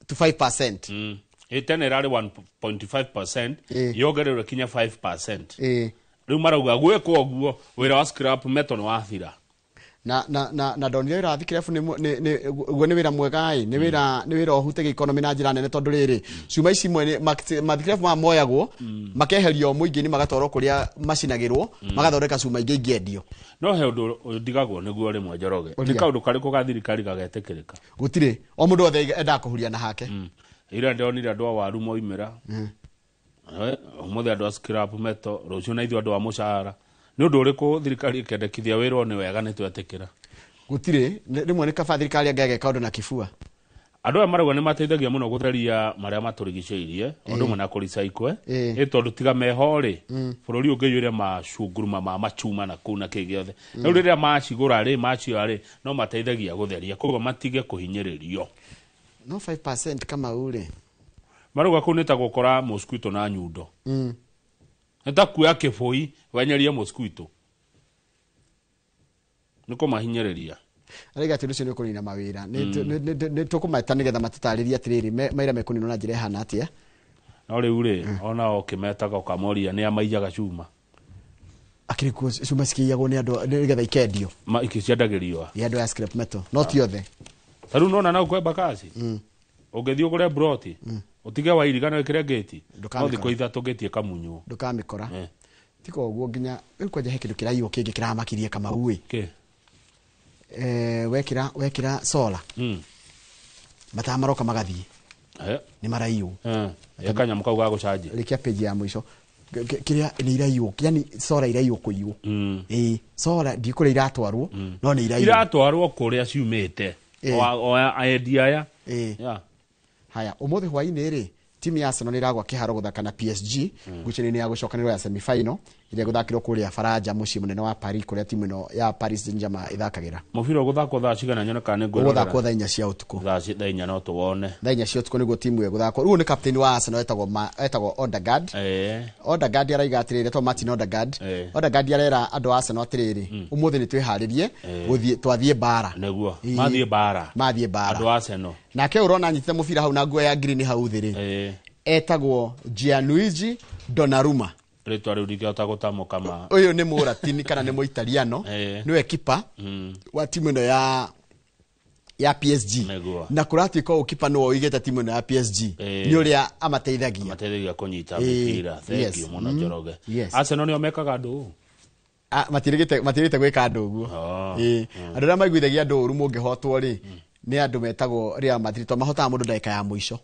to 5%. Ĩ, tene ĩrarĩ 1.5%, yongererwo kinya 5%. Rĩu marauga gwĩkwo ũguo wĩra wa scrap metal nĩ wathira. Na ndonire wĩra wa thikirebu guo nĩ wĩra mwega ĩ, nĩ wĩra ũhutagia economy na njĩra nene, tondũ rĩrĩ, cuma ici imwe mathikirebu maya moyagwo makeherio mũingĩ-inĩ, magatwarwo kũrĩa macinagĩrwo, magathondeka cuma ingĩ ingĩendio. No he ũndũ ndigagwo nĩguo rĩmwe, Njoroge, nĩ Ũria. kaũndũ karĩkũ ga thirikari gagetĩkĩrĩka? Gũtirĩ, o mũndũ wothe endaga kũhuria na hake. Ira ndĩronire andũ a waru moimĩra. Ũmũthĩ andũ a scrap metal, rũciũ na ithuĩ andũ a mũcara. Nĩ ũndũ ũrĩkũ thirikari ĩkendekithia wĩrwo nĩ wega nĩ twetĩkĩra? Gũtirĩ. Rĩmwe nĩ kaba thirikari angĩgeka ũndũ na kĩbua. Andũ aya marauga nĩ mateithagia mũno gũtheria marĩa matũrigicĩirie, ũndũ ũmwe na kũrecycle. Ĩ tondũ tiga meho rĩ, bũrũri ũngĩiyũire macunguruma ma machuma na kũu na kĩ gĩothe. Rĩu rĩrĩa macigũra rĩ, macioya rĩ, no mateithagia gũtheria, koguo matige kũhinyĩrĩrio. No 5% kama ule Marauga kũu nĩ ta gũkora mosquito na nyundo. Nĩ ta kuoya kĩbũi wenyerie mosquito, nĩ kũmahinyĩrĩria. Araiga atĩ ũcio nĩ ũkũnina mawĩra. Nĩ tũkũmeta nĩgetha matũtarĩrie atĩrĩrĩ, mawĩra mekũninwo na njĩra ĩhana atĩa. No rĩu rĩ, ona ũkĩmetaga ũkamoria nĩ amaiyaga cuma. Akĩrĩ kuo cuma cikĩiyagwo nĩ andũ nĩgetha ikendio. Ikĩciendagĩrio. Nĩ andũ a scrap metal, no ti othe. Ta rĩu nona no kwemba kasi ũngĩthiĩ ũgũre broti, ũtige wairiga na wĩkĩre ngĩti, no thikũ 3 ngĩti ĩkamunywo. Ndũkamĩkora. Tiga ũguo nginya rĩu kwanja he kĩndũ kĩraiywo kĩngĩ kĩramakirie Kamau ĩ. Kĩ? Wekĩra solar, mataa maroka magathiĩ, nĩ maraiywo. Kanyamũ kau ga gũcanjia. Rĩkia page ya mũico. Kĩrĩa nĩ iraiywo, yani solar iraiywo kũiywo. Ĩĩ, solar ndikũrĩa iratwarwo, no nĩ iraiywo. Iratwarwo kũrĩa ciumĩte. O endia aya. Haya, ũmũthĩ hwaĩ-inĩ rĩ, timu ya Arsenal nĩ ĩragwa kĩharo gũthaka na PSG ngucanio-inĩ ya gũcokanĩrwo ya semi-final ĩrĩa ĩgũthakĩrwo kũrĩa Faranja, mũciĩ mũnene wa Paris, kũrĩa timu ĩno ya Paris Saint-Germain ĩthakagĩra. Mũbira ũgũthakwo thaa cigana nyone kana nĩ ngwĩrorera? Ũgũthakwo thaa 4 cia ũtukũ. Thaa 4 no tũwone. Thaa 4 cia ũtukũ nĩguo timu ĩgũthakwo. Rĩu nĩ captain wa Arsenal etagwo Odegaard. Odegaard araiga atĩrĩrĩ, etagwo Martin Odegaard. Odegaard arera andũ a Arsenal atĩrĩrĩ, ũmũthĩ nĩ twĩharĩrie gũthiĩ, twathiĩ mbara. Nĩguo. Mathiĩ mbara. Mathiĩ mbara. Andũ a Arsenal. Nake ũrona anyitĩte mũbira hau na nguo ya green hau thĩ rĩ, etagwo Gianluigi Donnarumma. Rĩtwa rĩu ndingĩhota gũtamũka ma. Ũyũ nĩ Mũratini kana nĩ Mũitaliano, nĩwe kipa wa timu ĩno ya PSG. Na kũratuĩka ũũ kipa nĩwe ũigĩte timu ĩno ya PSG nĩ ũrĩa amateithagia. Amateithagia kũnyita mĩbira. Thank you mũno Njoroge. Arsenal nĩo mekaga andũ ũũ? Matirĩgĩte gwĩka andũ ũguo. Andũ arĩa maiguithagia andũ ũru mũngĩhotwo rĩ, nĩ andũ metagwo Real Madrid, tondũ mahotaga mũndũ ndagĩka ya mũico.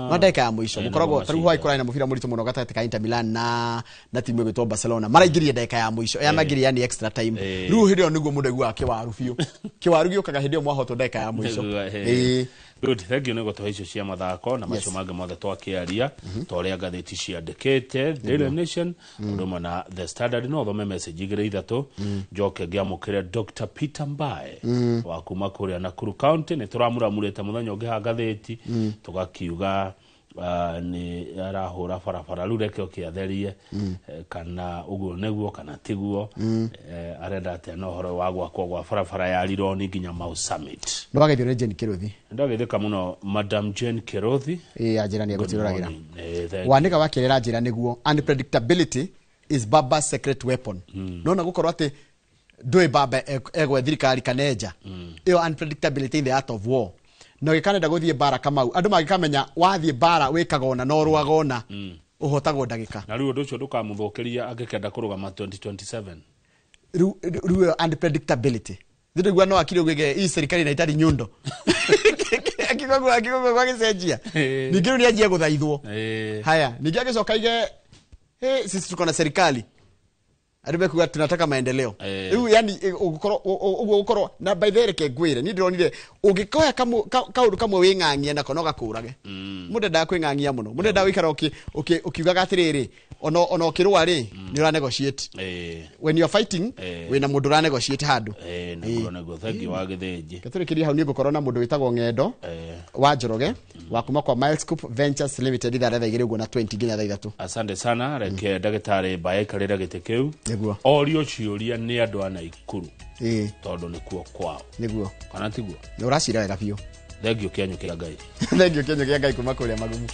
No ndagĩka ya mũico mũkoragwo ta rĩu hwaĩ kũrarĩ na mũbira mũritũ mũno gatagatĩ ka Inter Milan na timu ĩgwĩtwo Barcelona. Maraingĩrire ndagĩka ya mũico, ya maingĩrire yani extra time. Rĩu hĩndĩ ĩyo nĩguo mũndũ aiguaga kĩwaru biũ. Kĩwaru gĩũkaga hĩndĩ ĩyo mwahotwo ndagĩka ya mũico. Good, thank you nĩ gũtũhe icio cia mathako na macio mangĩ mothe twakĩaria ta ũrĩa ngathĩti ciandĩkĩte Daily Nation ũndũ ũmwe na The Standard. No thome message 2 3 njoke ngĩamũkĩre Dr. Peter Mbae wa kuma kũrĩa Nakuru County. Nĩ tũramuramurĩte mũthenya ũngĩ ha ngathĩti tũgakiuga nĩ arahũra barabara rĩu reke ũkĩatherie, kana ũguo nĩguo kana tiguo. Arenda atĩa na ũhoro wa gwakwo gwa barabara ya Rironi nginya Mau Summit. Nĩ wageithio nĩ Jane Kĩrũthi. Ndagĩthĩka mũno Madam Jane Kĩrũthi. Ĩĩ, anjĩra nĩ egũtwĩroragĩra. Wanĩka wakĩrĩra njĩra nĩguo unpredictability is Baba's secret weapon. Nona gũkorwo atĩ ndũĩ Baba egwe thirikari kana enja. Ĩyo unpredictability in the art of war. Na ũgĩkanenda gũthiĩ mbara Kamau, andũ mangĩkamenya wathiĩ mbara wĩkaga ona na ũrũaga ona, ũhotagwo ndagĩka. Na rĩu ũndũ ũcio ndũkamũthũkĩria angĩkenda kũrũgama 2027. Rĩu ĩyo unpredictability. Nĩ no akiri ũgĩge hii serikali inahitaji nyundo. Akigwa agĩcenjia. Ningĩ rĩu nĩanjie gũthaithwo. Haya, ningĩ agĩcoka ige, sisi tuko na serikali. Andũ mekuga tunataka maendeleo. Rĩu yani ũgũkorwo ũguo ũgũkorwo na by the way reke ngwĩre, niĩ ndĩronire ũngĩkoya kaũndũ kamwe wĩng'ang'ie nako no gakũrage. Mũndũ endaga kwĩng'ang'ia mũno. Mũndũ endaga gũikara ũkiugaga atĩrĩrĩ, ona ũkĩrũa rĩ, nĩ ũra negotiate. When you are fighting, wĩna mũndũ ũra negotiate handũ. Nĩguo, thank you wa Gĩthĩnji. Tũrĩkĩrie hau niĩ ngũkorwo na mũndũ wĩtagwo Ng'endo wa Njoroge wa kuma kwa Milescope Ventures Limited ithaa rĩa thaa 2 ũguo na 20 nginya thaa 3. Asante sana, reke ndagĩtarĩ Mbae aikarĩre gĩtĩ kĩu. Orio ciũria nĩ andũ a Naikuru. Tondũ nĩkuo kwao. Nĩguo. Kana tiguo? Nĩ ũracira wega biũ. Thank you kĩanyũ kĩa Ngai. Thank you kĩanyũ kĩa Ngai kuma kũrĩa Magumu.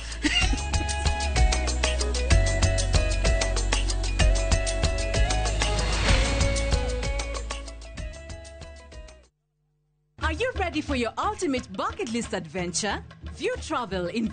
Are you ready for your ultimate bucket list adventure? View Travel in